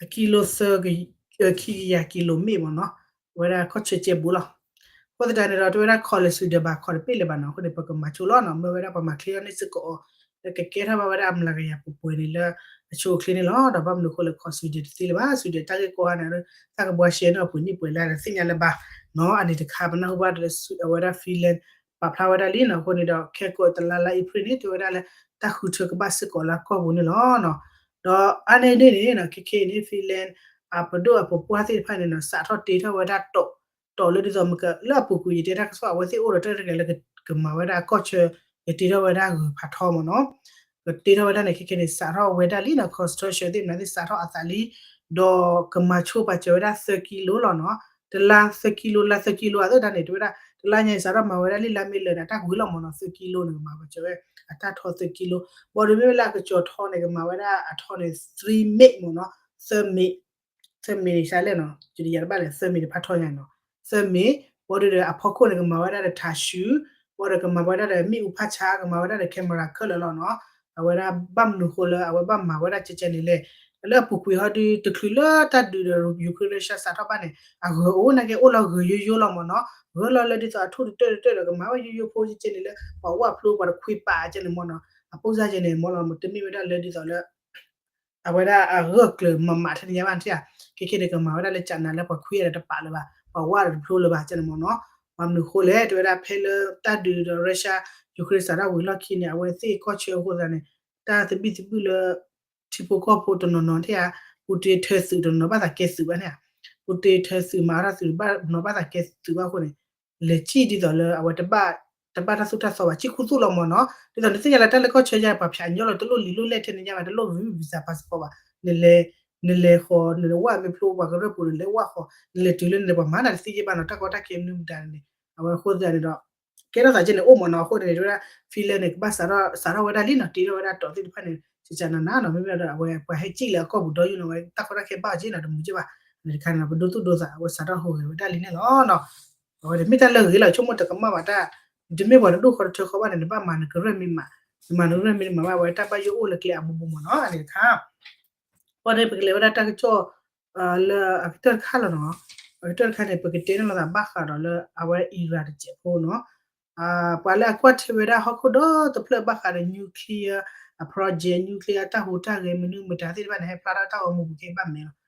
အကံလိသၢ ခံကယၤကံလိမ့ၣ်မ့ၢ်နီၤ, အဝဲဒၣ်ကီၢ်ဆၢကဲဘူးလီၤ. အဃိသတးန့ၣ်ဒီး တဲဝဲဒၣ်ခိးလၢ Sweden ဘၣ် ခိးတပ့ၢ်လၢၤဘၣ်နီၤ. အဃိန့ၣ် ပကမၤဆိလီၤနီၤ, မ့ၢ်ဝဲဒၣ်ပှၤမၤချ့ထီၣ်န့ၢ်စ့ၢ်ကီးအီၤ လၢကကဲထီၣ်ဘၣ်ဝဲဒၣ်အမျးကယၤပှဲၤပှဲၤန့ၣ်လၢ အဆိအချ့န့ၣ်လီၤ. ဒီးဘၣ်မနုၤအဃိလဲၣ် ခိး Sweden တသ့လၢၤဘၣ်, Sweden တၢ်ဂ့ၢ်ကီဟါန့ၣ် တၢ်ကဘှါရှဲန့ၢ်အီၤပှ့ၤနံၣ်ပှဲၤလါဒီးသ့ၣ်ညါလၢၤဘၣ်နီၤ. အန့ၣ်တခါ ပနၢ်ဟူဘၣ်ဒီးလၢ အဝဲဒၣ် Finland ပာ်ဖျါဝဲဒၣ်လံနီၤ. အဃိန့ၣ်ဒီး ခဲကိးတလါလါ April န့ၣ် တဲဝဲဒၣ်လၢ တၢ်ဃုထၢကဘၣ်စ့ၢ်ကီးလၢအကီၢ်ပူၤန့ၣ်လီၤ. ဒီးအါန့ၢ်ဒ်န့ၣ်နီၤ ခဲခဲအံၤန့ၣ် Finland အပဒိၣ်အပပှၢ်သ့ၣ်တဖၣ်န့ၣ်နီၤ စးထီၣ်တ့ထီၣ်ဝဲဒၣ်တီၣ် တီၣ်လၢဒ်သိးမ့ၢ်က လၢအပူၤကွံာ်ယတဲတၢ်ကစီၣ် အဝဲသ့ၣ်အိၣ်ဒီးတၢ်ရဲၣ်ကျဲၤလၢကမၤဝဲဒၣ်အကီၢ်ဆၢ ကတ့ထီၣ်ဝဲဒၣ်ဂုၤဖးထီမ့ၢ်နီၤ. ကတ့ထီၣ်ဝဲဒၣ်န့ၣ် ခဲခဲန့ၣ် စးထီၣ်ဝဲဒၣ်လံနီၤ construction သ့ၣ်မနုၤသ့ၣ် စးထီၣ်အသးလံ ဒီးကမၤဆိပာ်စၢၤဝဲဒၣ်သၢကံလိလီၤနီၤ. တလါသၢကံလိ လါသၢကံလိ အသ့ၣ်တၢ်န့ၣ် တဲဝဲဒၣ် တလါညါအံၤ စးထီၣ်မၤဝဲဒၣ်လံ လါမ့ၢ်လၢာ်န့ၣ် အတၢ်ကွံာ်လီၤမ့ၢ်နီၤ သၢကံလိန့ၣ် ကမၤပာ်စၢၤဝဲ အတၢ်ထီသၢကံလိ ဘၣ်ဒီးမ့ၢ်ဝဲလၢအကစီၤထီန့ၣ် ကမၤဝဲဒၣ်အထီန့ၣ် three မ့ၣ်မ့ၢ်နီၤ သၢမ့ၣ် သၢမ့ၣ်န့ၣ် စးလဲၣ်နီၤ ယတယၤတဘၣ်လဲၣ် သၢမ့ၣ်တဖၣ်ထီညါနီၤ သၢမ့ၣ် ဘၣ်ဒီးအဖီခိၣ်န့ၣ် ကမၤဝဲဒၣ်ဒီးထၤၡူ ဘၣ်ဒီးကမၤဝဲဒၣ်ဒီးမ့ၣ်အူဖးဆါ ကမၤဝဲဒၣ်ဒီး camera ခဲလၢာ်လီၤနီၤ အဝဲဒၣ်ဘၣ်မနုၤဃိလၢ အဝဲဘၣ်မၤဝဲဒၣ်ကဲကဲန့ၣ်လဲၣ် လၢအပူၤကွံာ်ဟီဒုး တချုးလၢတၢ်ဒုးဒီး Ukraine Russia စးထီၣ်ဘၣ်န့ၣ် အဂၢၤအိၣ်နာ်က့ အိၣ်လီၤဂၢၤယိယိလီၤမ့ၢ်နီၤ, ဂၢၤလီၤလၢဒ်သိးအထူၣ်တတၢၢ်တတၢၢ်ဒီး ကမၤဝဲယိယိဖိကဲန့ၣ်လၢ ပှၤဝၣ်ဖျိပှၤတခွံပာ်ကဲန့ၣ်မ့ၢ်နီၤ, အပိၢ်စၢ်ကဲန့ၣ် မ့ၢ်လီၤမ့ၢ်တမ့ၢ်ဝဲဒၣ်လၢဒ်သိးလၢ အဝဲဒၣ်အဂၢၢ်ကျၢၤမၤမးထဲန့ၣ်ညါဘၣ်ထံၣ်ဧါ, ခဲခဲန့ၣ် ကမၤဝဲဒၣ်လၢကနၤလၢပှၤခွံဒီးတပာ်လၢၤဘၣ်, ပှၤဝၣ်ဒီးတဖျိလၢၤဘၣ်ကဲန့ၣ်မ့ၢ်နီၤ, ဘၣ်မနုၤဃိလဲၣ် တဲဝဲဒၣ်ဖဲလၢတၢ်ဒုးဒီး Russia Ukraine စးထီၣ်ဝံၤလီၢ်ခံန့ၣ် အဝဲသ့ၣ်ကီၢ်ဆၢအဃိသတးန့ၣ် တၢ်သဘံၣ်သဘုၣ်လၢ ထံဖိကီၢ်ဖိတနီၤနီၤထဲဧါ, ပူၤတ့ထၢသုးတနီၤနီၤဘၣ်သးကဲသုးဘၣ်န့ၣ်ဧါ, ပူၤတ့ထၢသုးမၤအီၣ်တၢ်သုးတဘၣ်နီၤဘၣ်သးကဲသုးဘၣ်အဃိန့ၣ် လဲၤစံၣ်ဒ်သိးလၢအဝဲ တဘၣ်တၢ်သူၣ်တၢ်သီဘၣ် စံၣ်ခူသူၣ်လီၤမ့ၢ်နီၤ, ဒ်သိးနသ့ၣ်ညါလၢတၢ်လၢကီၢ်ဆၢယါ ပှၤဖၠးညီလီၤတလိၣ်လံာ်လိၣ်လဲၢ်ထဲန့ၣ်ညါဘၣ် တလိၣ် visa passport ဘၣ်, နလဲၤ နလဲၤဃီၤ နဝၣ်မ့ၢ်ဖျိပှၤကရၢၢ်ပူၤ နလဲၤဝၣ်ဃီၤ နလဲၤတုၤလၢနလဲၤပှၤမၤနၤတသ့ယဲၢ်ဘၣ်နီၤ တၢ်ကီတၢ်ခဲမနုၤမတၤန့ၣ်, အဝဲအဃိသတးန့ၣ်ဒီး ကဲထီၣ်သးကဲန့ၣ်အိၣ်မ့ၢ်နီၤ အဃိန့ၣ် တဲဝဲဒၣ် Finland န့ၣ် ကဘၣ်စးထီၣ် စးထီၣ်ဝဲဒၣ်လံနီၤ တ့ထီၣ်ဝဲဒၣ်တီးသ့ၣ်တဖၣ်န့ၣ် ကကနၤနၤနီၤ မ့မ့ၢ်ဒီးအဝဲပှၤဟဲစံၣ်လၢအကီၢ်ပူၤဒီးယုၢ်နီၤ ဝဲတၢ်ကီတၢ်ခဲဘၣ်အီၤက့နီၤ တမုာ်က့ဘၣ်, န့ၣ်တခါန့ၣ် ပဒိသူၣ်ဒိသး အဝဲစးထီၣ်ဟူးဂဲၤဝဲဒၣ်လံန့ၣ်လီၤနီၤ, အဝဲန့ၣ်မ့ၢ်တၢ်လၢအဂ့ၤလီၤ ဆိကမိၣ်တကမၣ်ဘၣ်တၢ်, တမ့ၢ်ပှၤတဒူၣ်ဃီတထၢဃီဘၣ်န့ၣ် နဘၣ်မၤနကရၢၢ်မ့ၢ်မး, နမၤနကရၢၢ်မ့ၢ်မးဘၣ် အဝဲတၢ်ဘၣ်ယိၣ်အိၣ်လၢကျဲအဘိဘိမ့ၢ်နီၤ န့ၣ်တခါ ဘၣ်ဒီးပကလဲၤဝဲဒၣ်တၢ်ကစီၣ် လၢအကတၢၢ်တခါလီၤနီၤ, အကတၢၢ်တခါန့ၣ် ပကတဲန့ၣ်လီၤသးဘၣ်ဃးဒီးလၢအဝဲ Iran တစဲးဖိနီၤ, ပှၤလၢအကွၢ်ထွဲဝဲဒၣ်ဟီၣ်ခိၣ်ဒီတဖျၢၣ်ဘၣ်ဃးဒီး nuclear အ project nuclear တၢ်ဟူးတၢ်ဂဲၤမနုၤမတၤသ့ၣ်တဖၣ်န့ၣ် ဟဲဖျါထီၣ်တၢ်ဂီၤမူပူၤကဲဘၣ်မဲာ်လီၤ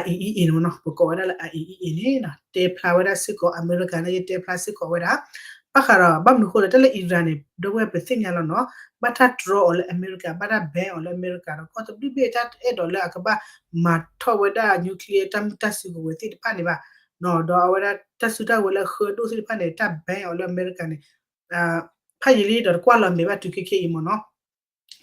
IAEA န့ၣ်မ့ၢ်နီၤ ပကိးဝဲဒၣ်လၢ IAEA န့ၣ်နီၤ တဲဖျါဝဲဒၣ်စ့ၢ်ကီး အမဲရကၤန့ၣ် ယတဲဖျါစ့ၢ်ကီးဝဲဒၣ် ဘၣ်ဃးဒီး ဘၣ်မနုၤဃိလဲၣ် တၢ်လၢ Iran န့ၣ် ဒီပုၢ်ဝဲၢ်ပသ့ၣ်ညါလီၤနီၤ, ဘၣ်တၢ်တြီအီၤလၢအမဲရကၤ ဘၣ်တၢ် ban အီၤလၢအမဲရကၤဒီး ကီၢ်တဘျုးဘ့ၣ်တၢ်အဲၣ်ဒိးလၢအကဘၣ်မၤထီၣ်ဝဲဒၣ် nuclear တၢ်မုာ်တၢ်စူၤကဝဲၤသ့ၣ်တဖၣ်န့ၣ်ဘၣ်, ဒီးအဝဲဒၣ်တၢ်စုတၢ်ဝဲၤလၢအဃၢဒိၣ်သ့ၣ်တဖၣ်န့ၣ် တၢ် ban အီၤလၢအမဲရကၤန့ၣ် ဖးယံာ်လံဒီးတကွၢ်လီၤမဲာ်ဘၣ်တုၤခဲခဲအံၤမ့ၢ်နီၤ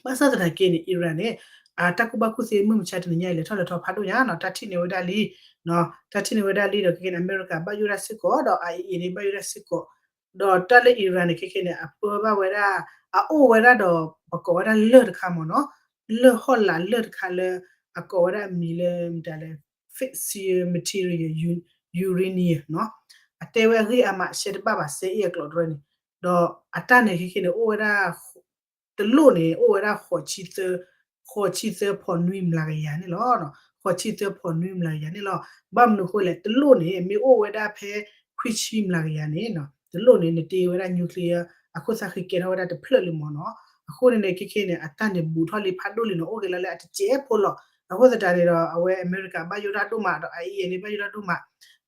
ဘၣ်ဆၣ်သနာ်က့န့ၣ် Iran န့ၣ် အတၢ်ကူၣ်ဘၣ်ကူၣ်သ့မုၢ်မဆါတနံၤညါအံၤ လဲၤထီၣ်လဲၤထီဖးဒိၣ်ညါနီၤ တၢ်ထံၣ်န့ၢ်ဝဲဒၣ်လံ, တၢ်ထံၣ်န့ၢ်ဝဲဒၣ်လံဒီးခဲကနံၣ် အမဲရကၤဘၣ်ယိၣ်ဒၣ်စ့ၢ်ကီး ဒီး IAEA န့ၣ် ဘၣ်ယိၣ်ဒၣ်စ့ၢ်ကီး, ဒီးတၢ်လၢ Iran န့ၣ် ခဲကနံၣ် အပၢဘၣ်ဝဲဒၣ် အအိၣ်ဝဲဒၣ်ဒီး ပကိးဝဲဒၣ်လၢၢ်တခါမ့ၢ်နီၤ, လၢၢ်ဟီၣ်လာ်လၢၢ်တခါလၢ အကိးဝဲဒၣ်မံၤလၢမတၤလဲၣ် fissile material uranium နီၤ, အတဲဝဲအဂ့ၢ်အါမး ရှဲတဘၣ်ဘၣ် စဲအ့ၣ်အကျိးတရၢန့ၣ်, ဒီးအတၢ်န့ၣ်ခဲကနံၣ်န့ၣ် အိၣ်ဝဲဒၣ် တလိၣ်န့ၣ် အိၣ်ဝဲဒၣ် ဃိးဆံသၢဖီနွံမျးကယၤန့ၣ်လီၤ. ဃိးဆံသၢဖီနွံမျးကယၤန့ၣ်လီၤ. ဘၣ်မနုၤဃိလဲၣ် တလိၣ်န့ၣ် မ့ၢ်အိၣ်ဝဲဒၣ်ဖဲခွံဆံမျးကယၤန့ၣ် တလိၣ်န့ၣ် နတ့ဝဲဒၣ် nuclear အခိၣ်သၣ်ဃံကဲထီၣ်ဝဲဒၣ်တဖျၢၣ်လံမ့ၢ်နီၤ. အဃိန့ၣ်န့ၣ် ခဲကနံၣ်န့ၣ် အတၢ်န့ၣ်ဘူးထီၣ်လံဖးဒိၣ်လံနီၤ အိၣ်က့ၤလီၤလၢအတစဲးဖိလီၤ. အဃိသတးန့ၣ်ဒီး အဝဲအမဲရကၤဘၣ်ယိၣ်တၢ်ဒိၣ်မးဒီး IAEA န့ၣ် ဘၣ်ယိၣ်တၢ်ဒိၣ်မး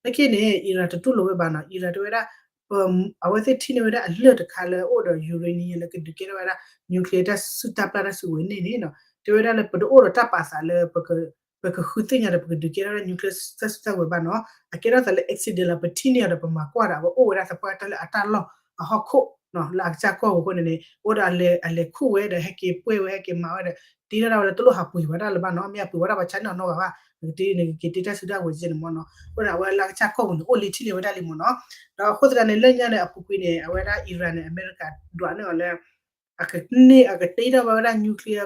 လၢခံန့ၣ် Iran တတူၢ်လိာ်ဝဲဘၣ်နီၤ Iran တဲဝဲဒၣ် အဝဲသ့ၣ်ထံၣ်န့ၢ်ဝဲဒၣ်အလၢၢ်တခါလၢအအိၣ်ဒီး uranium လၢကဒုးကဲထီၣ်ဝဲဒၣ် nuclear တၢ်စုၣ်တၢ်ပျၢ်တၢ်စုကဝဲၤန့ၣ်န့ၣ်နီၤ တဲဝဲဒၣ်လၢ ပတအိၣ်ဒီးတၢ်ပာ်သးလၢ ပကဃုသ့ၣ်ညါဒီး ပကဒုးကဲထီၣ်ဝဲဒၣ် nuclear တၢ်စုၣ်တၢ်ဝဲၤဘၣ်နီၤ အကဲထီၣ်သးလၢ accident လီၤ ပထံၣ်န့ၢ်အီၤဒီး ပမၤကွၢ်ဒီး အဝဲအိၣ်ဝဲဒၣ်သပှၢ်တၢၢ်လၢအတၢ်လီၢ်အဟီၣ်ခိၣ် လၢအကစၢ်ကီၢ်ပူၤအဃိန့ၣ်န့ၣ် အိၣ်ဒီးအလဲၤခူၣ်ဝဲဒီး ဟဲက့ၤပှဲၢ်ဝဲ ဟဲက့ၤမၤဝဲဒီး တ့ထီၣ်ဒၣ်ဝဲလၢတလိၣ်ဟးပှ့ၤဝဲဒၣ်လၢၤဘၣ်နီၤ မ့ၢ်အပှ့ၤဝဲဒၣ်ပှၤဆါန့ၢ်အီၤနီတဂၤဘၣ် နကတ့ နကက့ၤတ့တၢ်စုၣ်တၢ်ဝဲၤကဲန့ၣ်မ့ၢ်နီၤ အဃိန့ၣ် အဝဲလၢအကစၢ်ကီၢ်ပူၤန့ၣ် အိၣ်လံထံၣ်န့ၢ်ဝဲဒၣ်လံမ့ၢ်နီၤ ဒီးအဃိသတးန့ၣ် လၢညါန့ၣ် အပူၤကွံာ်န့ၣ် အဝဲဒၣ် Iran န့ၣ် အမဲရကၤဒွးန့ၢ်အီၤလၢ အကန့ၢ် အကတ့ထီၣ်ဝဲဒၣ် nuclear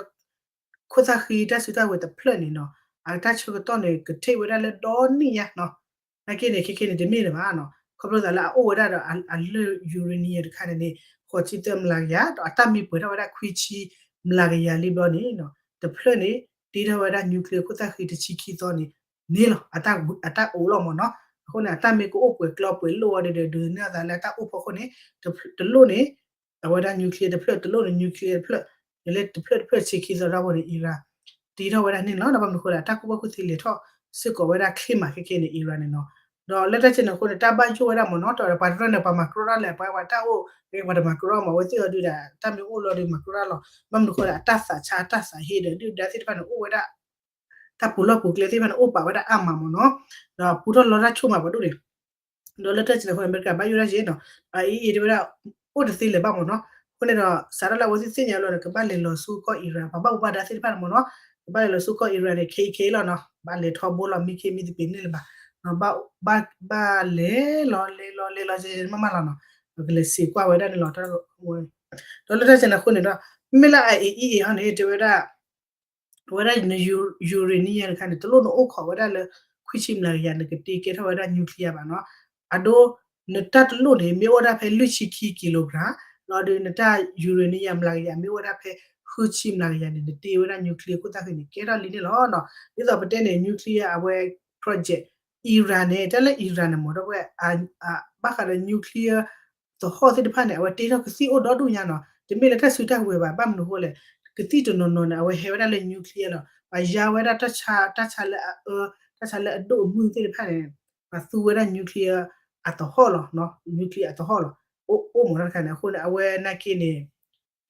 ခိၣ်သၣ်ဃံတၢ်စုၣ်တၢ်ဝဲၤတဖျၢၣ်န့ၣ်နီၤ အတၢ်ဆၢကတီၢ်န့ၣ် ကထံၣ်ဝဲဒၣ်လၢဒီနံၣ်ညါနီၤ နာ်က့န့ၣ် ခဲခဲန့ၣ် တမ့ၢ်လၢၤဘၣ်နီၤ ခီဖျိသးလၢအအိၣ်ဝဲဒၣ်ဒီးအလၢၢ် uranium တခါန့ၣ်န့ၣ် ဃိးဆံသၢမျးကယၤ ဒီးအတၢ်မ့ၢ်ပှဲၤထီၣ်ဝဲဒၣ်ခွံဆံမျးကယၤလံဘျီန့ၣ်နီၤ တဖျၢၣ်န့ၣ် တ့ထီၣ်ဝဲဒၣ် nuclear ခိၣ်သၣ်ဃံတဆံခံသီန့ၣ် န့ၣ်လီၤ အတၢ်အိၣ်လီၤမ့ၢ်နီၤ အဃိန့ၣ် အတၢ်မ့ၢ်ကအိၣ်ပှဲၤကျီပှဲၤလိၣ်ဝဲဒီး ဒုးနဲၣ်အသးလၢတၢ်အိၣ်ဖီခိၣ်န့ၣ် တလိၣ်န့ၣ် အဝဲဒၣ် nuclear တဖျၢၣ် တလိၣ်န့ၣ် nuclear တဖျၢၣ် လၢတဖျၢၣ်တဖျၢၣ်ဆံခံသီတၢ်ဖိန့ၣ် Iran တ့ထီၣ်ဝဲဒၣ်န့ၣ်လီၤ ဘၣ်မနုၤအဃိလဲၣ် အတၢ်ကူၣ်ဘၣ်ကူၣ်သ့လဲၤထီၣ်စ့ၢ်ကီးဝဲဒၣ်ချ့မးခဲခဲန့ၣ် Iran န့ၣ်နီၤ ဒီးလၢတၢ်စဲန့ၣ်အဃိန့ၣ် တၢ်ဘၣ်ယိၣ်ဝဲဒၣ်မ့ၢ်နီၤ တပှၤတရၢန့ၣ် ပှၤမၤကြီတၢ်လဲၣ် ပှၤဝဲတၢ်အိၣ် ပှၤတမၤကြီမး အဝဲသ့ၣ်အီၤဒုးဒၣ် တၢ်မ့ၢ်အိၣ်လီၤဒီးမၤကြီတၢ်လီၤ ဘၣ်မနုၤအဃိလဲၣ် အတၢ်သးဆါ အတၢ်သးဟ့ဒီး ဒုၣ်ဒါသ့ၣ်တဖၣ်န့ၣ် အိၣ်ဝဲဒၣ် တၢ်ပူၤလီၢ်ပူၤကျဲသ့ၣ်တဖၣ်န့ၣ် အိၣ်ပာ်ဝဲဒၣ်အါမးမ့ၢ်နီၤ ဒီးပူထီၣ်လီၤတၢ်ဆိၣ်မးပှၤဒိၣ်န့ၣ် ဒီးလၢတၢ်စဲန့ၣ်အဃိန့ၣ် အမဲရကၤဘၣ်ယိၣ်ဒၣ်ယဲနီၤ အအံၤအံၤတဲဝဲဒၣ် အိၣ်တသ့လၢၤဘၣ်မ့ၢ်နီၤ အဃိန့ၣ်ဒီး စးထီၣ်လၢအဝဲသ့ၣ်သ့ၣ်ညါလီၤန့ၣ် ကဘၣ်လဲၤလီၤဆူကီၢ် Iran ပှၤဘၣ်မူဘၣ်ဒါသ့ၣ်တဖၣ်န့ၣ်မ့ၢ်နီၤ ကဘၣ်လဲၤလီၤဆူကီၢ် Iran န့ၣ် ခဲအံၤခဲအံၤလီၤနီၤ ဘၣ်လဲၤထီဘိလီၤ မံခ့မံသပ့ၤန့ၣ်လၢၤဘၣ် ဘၣ်လဲၤလီၤလဲၤလီၤလဲၤလီၤမးမးလီၤနီၤ ကလဲၤစံးကွၢ်ဝဲဒၣ်န့ၣ်လီၤ ဒီးလၢတၢ်စဲန့ၣ်အဃိန့ၣ်ဒီး မ့ၢ်လၢအအံၤအံၤအံၤဟီန့ၣ် တဲဝဲဒၣ် အဝဲဒၣ် uranium တခါန့ၣ် တလိၣ်နအိၣ်ခိးဝဲဒၣ်လၢ ခွံဆံမျးကယၤ နကတ့ကဲထီၣ်ဝဲဒၣ် nuclear ဘၣ်နီၤ အဒိ နတၢ်တလိၣ်န့ၣ် မ့ၢ်အိၣ်ဝဲဒၣ်ဖဲလွံၢ်ဆံခံ kilogram လီၤဒီးနတၢ် uranium မျးကယၤ မ့ၢ်အိၣ်ဝဲဒၣ်ဖဲ ဃုဆံမျးကယၤန့ၣ် နတ့ဝဲဒၣ် nuclear ခိၣ်သၣ်ဃံန့ၣ် ကဲထီၣ်လံန့ၣ်လီၤနီၤ. ဒ်သိးပတဲန့ၣ် nuclear အဝဲ project Iran န့ၣ် တၢ်လၢ Iran န့ၣ် မ့ၢ်ဒီပုၢ်ဝဲၢ် ဘၣ်ဃးဒီး nuclear သဟီၣ်သ့ၣ်တဖၣ်န့ၣ် အဝဲတ့ထီၣ်ကသံၣ်အိၣ်ဒီဒူၣ်ညါနီၤ. တမ့ၢ်လၢတၢ်စုတၢ်ကဝဲၤဘၣ်, ဘၣ်မနုၤအဃိလဲၣ်, ကသံၣ်တနီၤနီၤန့ၣ် အဝဲဟဲဝဲဒၣ်လၢ nuclear လီၤ. ပှၤယါဝဲဒၣ်တၢ်ဆါ, တၢ်ဆါလၢအအၢ, တၢ်ဆါလၢအဒိၣ်အမုၢ်သ့ၣ်တဖၣ်န့ၣ် ပှၤသူဝဲဒၣ် nuclear အသဟီၣ်လီၤ, nuclear အသဟီၣ်လီၤ. အိၣ်မ့ၢ်တၢ်တခါန့ၣ် အဃိန့ၣ် အဝဲနာ်က့န့ၣ်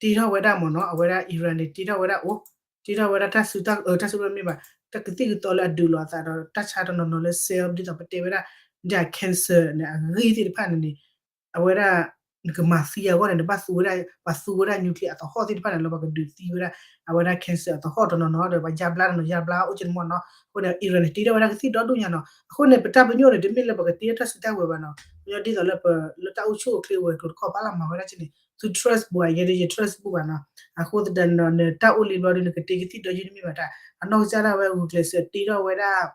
တ့ထီၣ်ဝဲဒၣ်မ့ၢ်နီၤ, အဝဲဒၣ် Iran န့ၣ် တ့ထီၣ်ဝဲဒၣ်အိၣ်, တ့ထီၣ်ဝဲဒၣ်တၢ်စုတၢ်, တၢ်စုတၢ်မ့ၢ်ဘၣ်, တၢ်ကသံၣ်ကသီလၢအဒုးလိာ်အသးဒီး တၢ်ဆါတနီၤနီၤလၢ cell ဒ်သိးပတဲဝဲဒၣ် ဒီး cancer န့ၣ် အဂ့ၢ်သ့ၣ်တဖၣ်န့ၣ်န့ၣ် အဝဲဒၣ် နကမၤသံအဂီၢ်န့ၣ် နဘၣ်သူဝဲဒၣ်, ပှၤသူဝဲဒၣ် nuclear အသဟီၣ်သ့ၣ်တဖၣ်န့ၣ်လၢပှၤကဒုးသံဝဲဒၣ် အဝဲဒၣ် cancer အသဟီၣ်တနီၤနီၤဒီး ပှၤယါဘျါတနီၤ ယါဘျါအိၣ်က့န့ၣ်မ့ၢ်နီၤ. အဃိန့ၣ် Iran န့ၣ် တ့ထီၣ်ဝဲဒၣ်ကသံၣ်ဒီဒူၣ်ညါနီၤ. အဃိန့ၣ် ပတၢ်ပညိၣ်န့ၣ် တမ့ၢ်လၢပကတ့ထီၣ်တၢ်စုတၢ်ကဝဲၤဘၣ်နီၤ. ပညီဒ်သိးလၢပ, လၢတၢ်အိၣ်ဆူၣ်အိၣ်ချ့ဝဲၤကျိၤတခီပၤလီၤ မၤဝဲဒၣ်က့န့ၣ် သု trust ဘၣ်ဧါ, ယဲဒၣ်ယ trust ဘၣ်ဘၣ်နီၤ. အဃိသတးဒီး နတၢ်အိၣ်လံဘျီဒီး နကတ့ကသံၣ်ဒီဒူၣ်တမ့ၢ်ဘၣ်တၢ်, အနီၢ်ကစၢ်ဒၣ်ဝဲ ဂုာ်ကျဲးစၢးတ့ထီၣ်ဝဲဒၣ်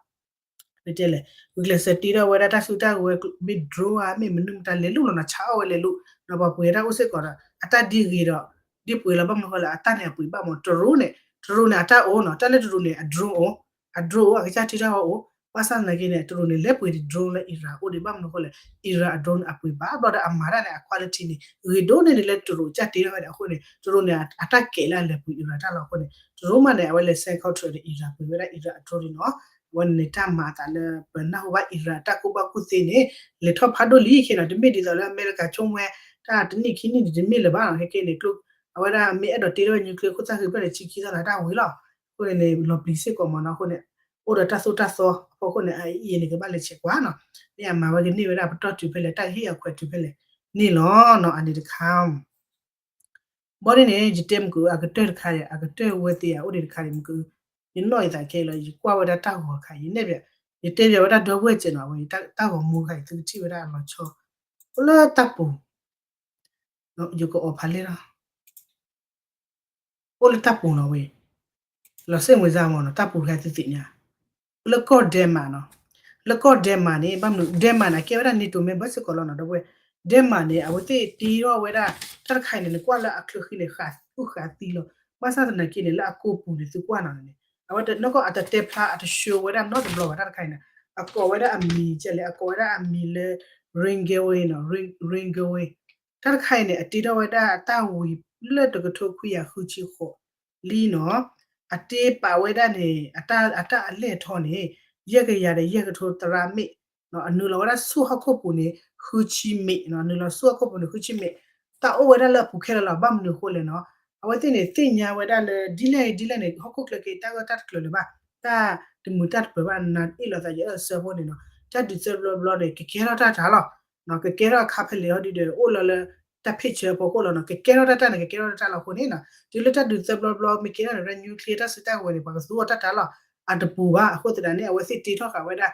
ပတဲလဲၣ်, ဂုာ်ကျဲးစၢးတ့ထီၣ်ဝဲဒၣ်တၢ်စုတၢ်ကဝဲၤ မ့ၢ် drone ဧါ မ့ၢ်မနုၤမတၤလဲၤလိာ်လီၤနီၤ, ဆါအီၣ်ဝဲလဲၤလိာ်, ဒီးပှၤပှ့ၤတၢ်အိၣ်စ့ၢ်ကီးဒီး အတၢ်ဒ်ဂ့ၤဒီး ဒ်ပှ့ၤလီၤ ဘၣ်မနုၤဃိလဲၣ် အတၢ်န့ၣ်အပှ့ၤဘၣ်မ့ၢ် drone န့ၣ်, drone န့ၣ် အတၢ်အိၣ်နီၤ, တၢ်လၢ drone န့ၣ် အ drone အိၣ်, အ drone အိၣ် အကစၢ်တ့ထီၣ်အအိၣ်, ဘၣ်ဆၣ်သနာ်က့န့ၣ် drone န့ၣ် လဲၤပှ့ၤဒံး drone လၢ Iran အိၣ်ဒံး ဘၣ်မနုၤဃိလဲၣ် Iran အ drone န့ၣ် အပှ့ၤဘၣ်ဘျီဒီး အမၤတၢ်န့ၣ် အ quality န့ၣ် ဂ့ၤဒိၣ်န့ၢ်ဒံးလၢ drone ကစၢ်တ့ထီၣ်ဝဲဒၣ်အဃိန့ၣ် drone န့ၣ် အတၢ်ကဲးလၢအလဲၤပှ့ၤ Iran တၢ်လီၤအဃိန့ၣ် drone မးန့ၣ် အဝဲလဲၤ send control ဒီး Iran ပှ့ၤဝဲဒၣ် Iran အ drone န့ၣ်နီၤ. အဝဲန့ၣ်န့ၣ် တၢ်မၤအသးလၢပနၢ်ဟူဘၣ် Iran တၢ်ကူၣ်ဘၣ်ကူၣ်သ့န့ၣ် လဲၤထီၣ်ဖးဒိၣ်လံခဲနီၤ, တမ့ၢ်ဒ်သိးလၢအမဲရကၤဆိကမိၣ်ဝဲ တၢ်တနံၣ်ခံနံၣ်န့ၣ် တမ့ၢ်လၢၤဘၣ်နီၤ, ခဲကဲန့ၣ် အဝဲဒၣ်မ့ၢ်အဲၣ်ဒိးတ့ထီၣ်ဝဲ nuclear ခိၣ်သၣ်ဃံဖျၢၣ်န့ၣ် ဆံခံသီန့ၣ် တၢ်ဝံၤလီၤ. အဃိန့ၣ်န့ၣ် လီၤပျံၤစ့ၢ်ကီးမ့ၢ်နီၤ, အဃိန့ၣ် အိၣ်ဒီးတၢ်သိၣ်တၢ်သီအဖီခိၣ်န့ၣ် အအံၤန့ၣ် ကဘၣ်လဲၤဆဲးကွၢ်နီၤ, မ့ၢ်အမၤဝဲကန့ၢ်ဝဲဒၣ်ပတီၢ်တုၤဖဲလဲၣ် တၢ်ကဟ့ၣ်အခွဲးတုၤဖဲလဲၣ်န့ၣ်လီၤနီၤ, အန့ၣ်တခါ ဘီဒ်န့ၣ် ယတဲမုၢ်က အကတၢၢ်တခါဒီး အကတၢၢ်ဝဲသ့ၣ်အအိၣ်ဒံးတခါန့ၣ်မုၢ်က ယနီၣ်ယသးခဲလၢာ် ယကွၢ်ဝဲဒၣ်တၢ်ဂီၤတခါ ယနဲၣ်ပျး, ယတဲပျးဝဲဒၣ်ဒီပုၢ်ဝဲၢ်စဲးနီၤ, အဝဲတၢ်ဂီၤမူတခါအံၤ သုကထံၣ်ဝဲဒၣ်အလီၤဆီ အိၣ်လၢတၢ်ပူၤ, ယကအီၣ်ဖးလဲၢ်လီၤ အိၣ်လၢတၢ်ပူၤနီၤဝဲ, လီၤစ့ၣ်မုၢ်စၢ်မ့ၢ်နီၤ တၢ်ပူၤတခါသုသ့ၣ်ညါ, လၢကီၢ်ဒဲမးနီၤ, လၢကီၢ်ဒဲမးန့ၣ် ဘၣ်မနုၤ ဒဲမးန့ၣ် အကဲဝဲဒၣ် NATO member စ့ၢ်ကီးလီၤနီၤ ဒီပုၢ်ဝဲၢ်, ဒဲမးန့ၣ် အဝဲသ့ၣ်တ့ထီၣ်ဝဲဒၣ် တၢ်တခါအံၤန့ၣ် နကွၢ်လၢအချၢဃံန့ၣ် ဃာ်သူၣ်ဃာ်သံလီၤ, ဘၣ်ဆၣ်သနာ်က့န့ၣ် လၢအကိာ်ပူၤန့ၣ် သုကွၢ်နီၤန့ၣ် အဝဲတနီၢ်ကီၢ်အတတဲဖျါအတ show ဝဲဒၣ်နီတဘျီဘၣ် တၢ်တခါအံၤန့ၣ်, အကိးဝဲဒၣ်အမံၤကဲလဲၣ် အကိးဝဲဒၣ်အမံၤလၢ Rainway နီၤ Rainway တၢ်တခါအံၤန့ၣ် အတ့ထီၣ်ဝဲဒၣ်တၢ်ဝံၤလၢတကထိခွံကယၤဃုဆံဃိးလံနီၤ, အတ့ပာ်ဝဲဒၣ်န့ၣ် အတၢ်အလဲၢ်အထီန့ၣ် ယဲၢ်ကယၤဒီးယဲၢ်ကထိသရၣ်မ့ၣ်, အနုာ်လီၤဝဲဒၣ်ဆူဟီၣ်ခိၣ်ပူၤန့ၣ် ဃုဆံမ့ၣ်, အနုာ်လီၤဆူဟီၣ်ခိၣ်ပူၤန့ၣ် ဃုဆံမ့ၣ်, တၢ်အိၣ်ဝဲဒၣ်လၢအပူၤခဲလၢာ်လီၤ, ဘၣ်မနုၤအဃိလဲၣ်နီၤ, အဝဲသ့ၣ်န့ၣ် သ့ၣ်ညါဝဲဒၣ်လၢ ဒ်လဲၣ်ဒ်လဲၣ်န့ၣ် ဟီၣ်ခိၣ်ချၢက့ၤတၢ်ဂၢၢ်တၢ်တကျၢၤလၢၤဘၣ်, တၢ်တမုာ်တၢ်တပၢၤဘၣ် နအ့ၣ်လိာ်သးယအၢၣ်စၢဖိန့ၣ်နီၤ, တၢ်ဒုးသၢဘျီဘျီန့ၣ် ကကဲထီၣ်တၢ်တၢ်လီၤ ကကဲထီၣ်အခါဖဲလဲၣ်ဟီဒ်ဒီး အိၣ်လီၤလၢတၢ် picture အဖီခိၣ်လီၤနီၤ, ကကဲထီၣ်တၢ်တၢ်န့ၣ် ကကဲထီၣ်တၢ်တၢ်လီၤအဃိန့ၣ်နီၤ, တုၤလၢတၢ်ဒုးသၢဘျီဘျီမ့ၢ်ကဲထီၣ်န့ၣ် nuclear တၢ်စုတၢ်ကဝဲၤန့ၣ် ပှၤကသူအီၤတၢ်တၢ်လီၤ, အတပူၤဘၣ်, အဃိသတးန့ၣ် အဝဲသ့ၣ်တ့ထီၣ်ဃာ်ဝဲဒၣ်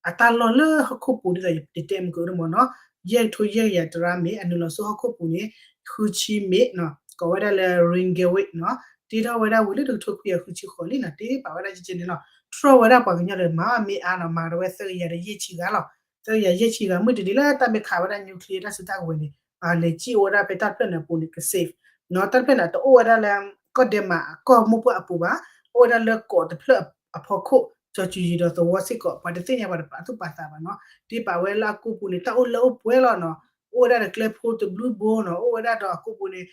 အတၢ်လီၢ်လၢဟီၣ်ခိၣ်ပူၤဒ်သိးယတဲမုၢ်ကအိၣ်မ့ၢ်နီၤ, ယဲၢ်ကထိယဲၢ်ကယၤသရၣ်မ့ၣ် အနုာ်လီၤဆူဟီၣ်ခိၣ်ပူၤန့ၣ် ဃုဆံမ့ၣ်နီၤ, ကိးဝဲဒၣ်လၢ Rainway နီၤ, တ့ထီၣ်ဝဲဒၣ်ဝံၤလၢတကထိခွံကယၤဃုဆံဃိးလံနီၤ, တ့ပာ်ဝဲဒၣ်ကကဲန့ၣ်လီၤ, တြီၢ်ဝဲဒၣ်ပှၤကညီဒီး မၤမ့ၢ်အါနီၤ, မၤကဒီးဝဲသၢကယၤဒီးယဲၢ်ဆံဂၤလီၤ, သၢကယၤယဲၢ်ဆံဂၤ မုၢ်တနံၤလၢတၢ်မ့ၢ်ခးဝဲဒၣ် nuclear တၢ်စုတၢ်ကဝဲၤန့ၣ် ပှၤလဲၤစံၣ်အိၣ်ဝဲဒၣ်ဖဲတၢ်တဖျၢၣ်န့ၣ်အပူၤန့ၣ် က safe နီၤ, တၢ်တဖျၢၣ်န့ၣ် တအိၣ်ဝဲဒၣ်လၢ ကီၢ်ဒဲမးအကီၢ်မိၢ်ပှၢ်အပူၤဘၣ်, အိၣ်ဝဲဒၣ်လၢကီးတဖျၢၣ်အဖီခိၣ် ကၠီၤစူၤယံၤဒီးသဝီစ့ၢ်ကီး ပှၤတသ့ၣ်ညါပှၤတပာ်သူၣ်ပာ်သးဘၣ်နီၤ, တ့ပာ်ဝဲလၢအကိာ်ပူၤန့ၣ် တၢ်အိၣ်လၢအိၣ်ပှဲၤလီၤနီၤ, အိၣ်ဝဲဒၣ်ဒီးကျဲဖိတဘျုးဘိနီၤ, အိၣ်ဝဲဒၣ်ဒီးအကိာ်ပူၤန့ၣ်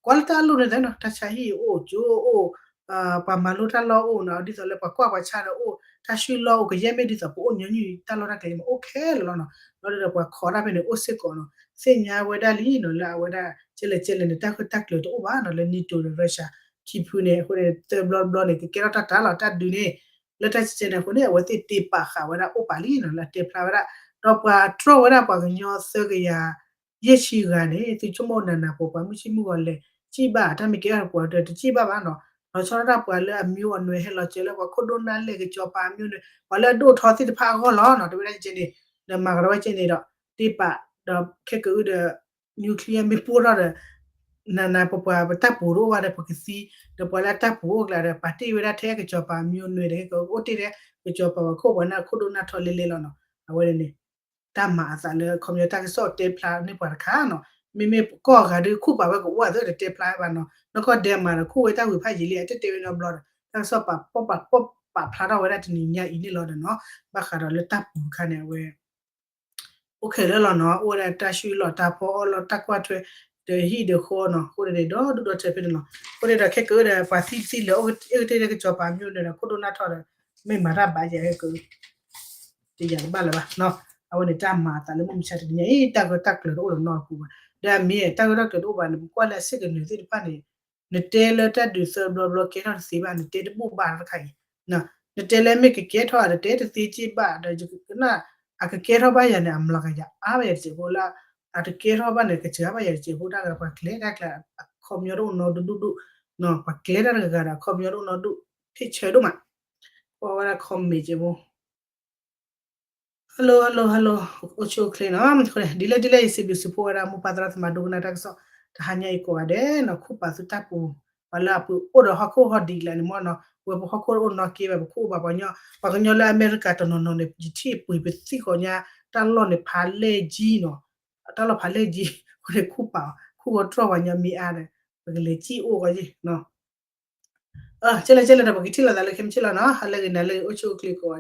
ကွၢ်လၢတၢ်အလိၣ်န့ၣ်နီၤ, တၢ်ဆါဟံၣ်အိၣ် ကၠိအိၣ် ပှၤမၤလိတၢ်လီၢ်အိၣ်နီၤ, ဒ်သိးလၢပှၤကွၢ်ပှၤဆါဒီးအိၣ်, တၢ်ဆူၣ်လီၢ်အိၣ် ကယဲၢ်မ့ၢ်ဒ်သိးပအိၣ်ညီနုၢ်တၢ်လီၢ်တၢ်ကျဲမ့ၢ်အိၣ်ခဲလၢာ်လီၤနီၤ, လီၤဒီးပှၤခိးတၢ်ဖဲန့ၣ်အိၣ်စ့ၢ်ကီးနီၤ, သ့ၣ်ညါဝဲဒၣ်လံနီၤ လၢအဝဲဒၣ် ကဲလဲၣ်ကဲလဲၣ်န့ၣ် တၢ်ဂၢၢ်တၢ်ကျၢၤတအိၣ်ဘၣ်နီၤ, လၢ NATO ဒီး Russia ခံဖုန့ၣ် အဃိန့ၣ် သၢဘျီတဘျီန့ၣ် ကကဲထီၣ်တၢ်တၢ်လီၤ တၢ်ဒုးန့ၣ်, လၢတၢ်ကဲန့ၣ်အဃိန့ၣ် အဝဲသ့ၣ်တ့ပာ်ဃာ်ဝဲဒၣ်အိၣ်ပာ်လံနီၤ လၢအတဲဖျါဝဲဒၣ်, ဒီးပှၤတြီၢ်ဝဲဒၣ်ပှၤကညီသၢကယၤ ယဲၢ်ဆံဂၤန့ၣ် သုဆိကမိၣ်နးနးပှၤပှၤမုၢ်ဆ့ၣ်မုၢ်ဂီၤလဲၤစံၣ်ဘၣ် တၢ်မ့ၢ်ကဲထီၣ်ပှၤဒီးတစံၣ်ဘၣ်ဘၣ်နီၤ, လီၤဆီဒၣ်တၢ်ပှၤလၢအမံၤအနွဲၣ်ဟဲလီၤစၢၤလၢပှၤခိၣ်ဒိၣ်နၢ်လဲၢ်ကစီၤပၤအမံၤနွဲၣ် ပှၤလၢအဒိၣ်ထီသ့ၣ်တဖၣ်အဂီၢ်လီၤနီၤ, တဝဲဒၣ်ကဲန့ၣ်, ဒီးမၤကဒီးဝဲကဲန့ၣ်ဒီး တ့ပာ်ဒီးခဲကနံၣ်ဒီး nuclear မ့ၢ်ပိၢ်ထီၣ်ဒီး နးနးပှၤပှၤပတၢ်ပူၤတအိၣ်ဘၣ်ဒီး ပကသံ, ဒီးပှၤလၢအတၢ်ပူၤအိၣ်ကျါဒီး ပာ်တ့ၢ်ဝဲဒၣ်ထဲကစီၤပၤအမံၤနွဲၣ်ဒီး ကအိၣ်တ့ၢ်ထဲ ကစီၤပၤပှၤခိၣ်ပှၤနၢ်ခိၣ်ဒိၣ်နၢ်ထီလဲလဲလီၤနီၤ, အဝဲန့ၣ် တၢ်မၤအသးလၢ ခီပညီတၢ်ကစီၣ်တဲဖျါန့ၢ်ပှၤတခါနီၤ, မ့မ့ၢ်ကီၢ်အဂၤဒုး ခူၣ်ပာ်ဝဲကအိၣ်အသိးတတဲဖျါဘၣ်နီၤ, နီၢ်ကီၢ်ဒဲမၤဒီး ခူၣ်ဝဲတၢ်ဝံၤဖးယံာ်လံ အတတဲဝဲနီတဘျီဒီး တၢ်ကစီၣ်ပာ်ပာ်ဖျါထီၣ်ဝဲဒၣ်တနံၤညါအံၤန့ၣ်လီၤဒီးနီၤ, ဘၣ်ဃးဒီးလၢတၢ်ပူၤအခါန့ၣ် အဝဲ အိၣ်ခဲလၢာ်လီၤနီၤ, အိၣ်ဝဲဒၣ်တၢ်ဆူၣ်လီၤတၢ်ဖီအီၣ်လီၤ တၢ်ကွၢ်ထွဲ ဒီးဟံၣ်ဒီးဃီနီၤ, အဃိန့ၣ်ဒီဒူၣ်ဒီထၢဖဲန့ၣ်လီၤ. အဃိန့ၣ်ဒီး ခဲကနံၣ်ဒီးပှၤသံသံလၢ အ့ၣ်ကတ့ၢ်လၢကစီၤပၤမၠိၣ်န့ၣ်ဒီး ခိၣ်ဒိၣ်နၢ်ထီၣ်ဒီး မ့ၢ်မၤတၢ်ဘၣ်ယဲၢ်က တယၤတဘၣ်လၢၤဘၣ်နီၤ, အဝဲန့ၣ်တၢ်မၤအသးလၢမုၢ်မဆါတနံၤညါအံၤ တၢ်ဂၢၢ်တၢ်ကျၢၤတအိၣ်ဒီးနီၢ်ပူၤဘၣ်, ဒီးအမ့ၢ်တၢ်ဂၢၢ်တၢ်ကျၢၤတအိၣ်ဘၣ်န့ၣ် ပကွၢ်လၢအစ့ၣ်ကနၢၤသ့ၣ်တဖၣ်န့ၣ် နတဲလၢတၢ်ဒုးသၢဘျီဘျီကဲထီၣ်တသ့ဘၣ် နတဲတဘူၣ်ဘၣ်တခါအံၤ, နတဲလၢမ့ၢ်ကကဲထီၣ် နတဲတသ့က့ၢ်ဘၣ်ဒီး ကနၣ် အကကဲထီၣ်ဘၣ်ယၤန့ၣ် အမျးကယၤအါဘၣ်ယၤတစဲးဖိလၢ အတကဲထီၣ်ဘၣ်န့ၣ် ကစၢ်ဘၣ်ယၤတစဲးဖိ တၢ်ဂၤပှၤကျဲတၢ်ကျဲ အခီပညီတအိၣ်နီဒူၣ်ဒူၣ်ဒူၣ်, ပှၤကျဲတၢ်တဂၤဂၤဒီး အခီပညီတအိၣ်နီဒူၣ် ဖ့ၣ်ဆၢဒိၣ်မး, ကွၢ်ဝဲဒၣ် comment စဲးဖိ hello hello hello အိၣ်ဆူၣ်အိၣ်ချ့နီၤ, ဒ်လဲၣ်ဒ်လဲၣ် ယစံးဘျုးစံးဖှိၣ်ဝဲဒၣ်မိၢ်ပၢ်သရၣ်သမါဒိကနၣ်တၢ်ကစီၣ် တဟါညါအံၤကိးဂၤဒဲးနီၤ, ခူၣ်ပာ်သုတၢ်ပူၤ, ပှၤလၢအပူၤအိၣ်ဒီးဟီၣ်ခိၣ်ဟီၣ်ဒံးကျါန့ၣ်မ့ၢ်နီၤ, ဝဲပဟီၣ်ခိၣ်အိၣ်နီၢ်က့ဘၣ် ပခူၣ်အိၣ်ဘၣ်ပှၤကညီ, ပှၤကညီလၢအမဲရကၤတနီၤနီၤန့ၣ် ယထံၣ်ပှ့ၤပသံၣ်ဃီညါ, တၢ်လီၢ်န့ၣ်ဖးလဲၢ်ကံနီၤ, တၢ်လီၢ်ဖးလဲၢ်ကံ, အဃိန့ၣ်ခူၣ်ပာ်, ခူၣ်ဝဲတြီၢ်ပှၤကညီမ့ၢ်အါဒီး, ပကလဲၤကံၣ်အိၣ်ဂီၢ်ယ့ၢ် ကဲလဲၣ်ကဲလဲၣ်ဒီး ပကထံၣ်လိာ်သးလၢခံမုၢ်ဆ့ၣ်လီၤနီၤ, ဟါလၢဂ့ၤ နၤလၢဂ့ၤ အိၣ်ဆူၣ်အိၣ်ချ့ကိးဂၤ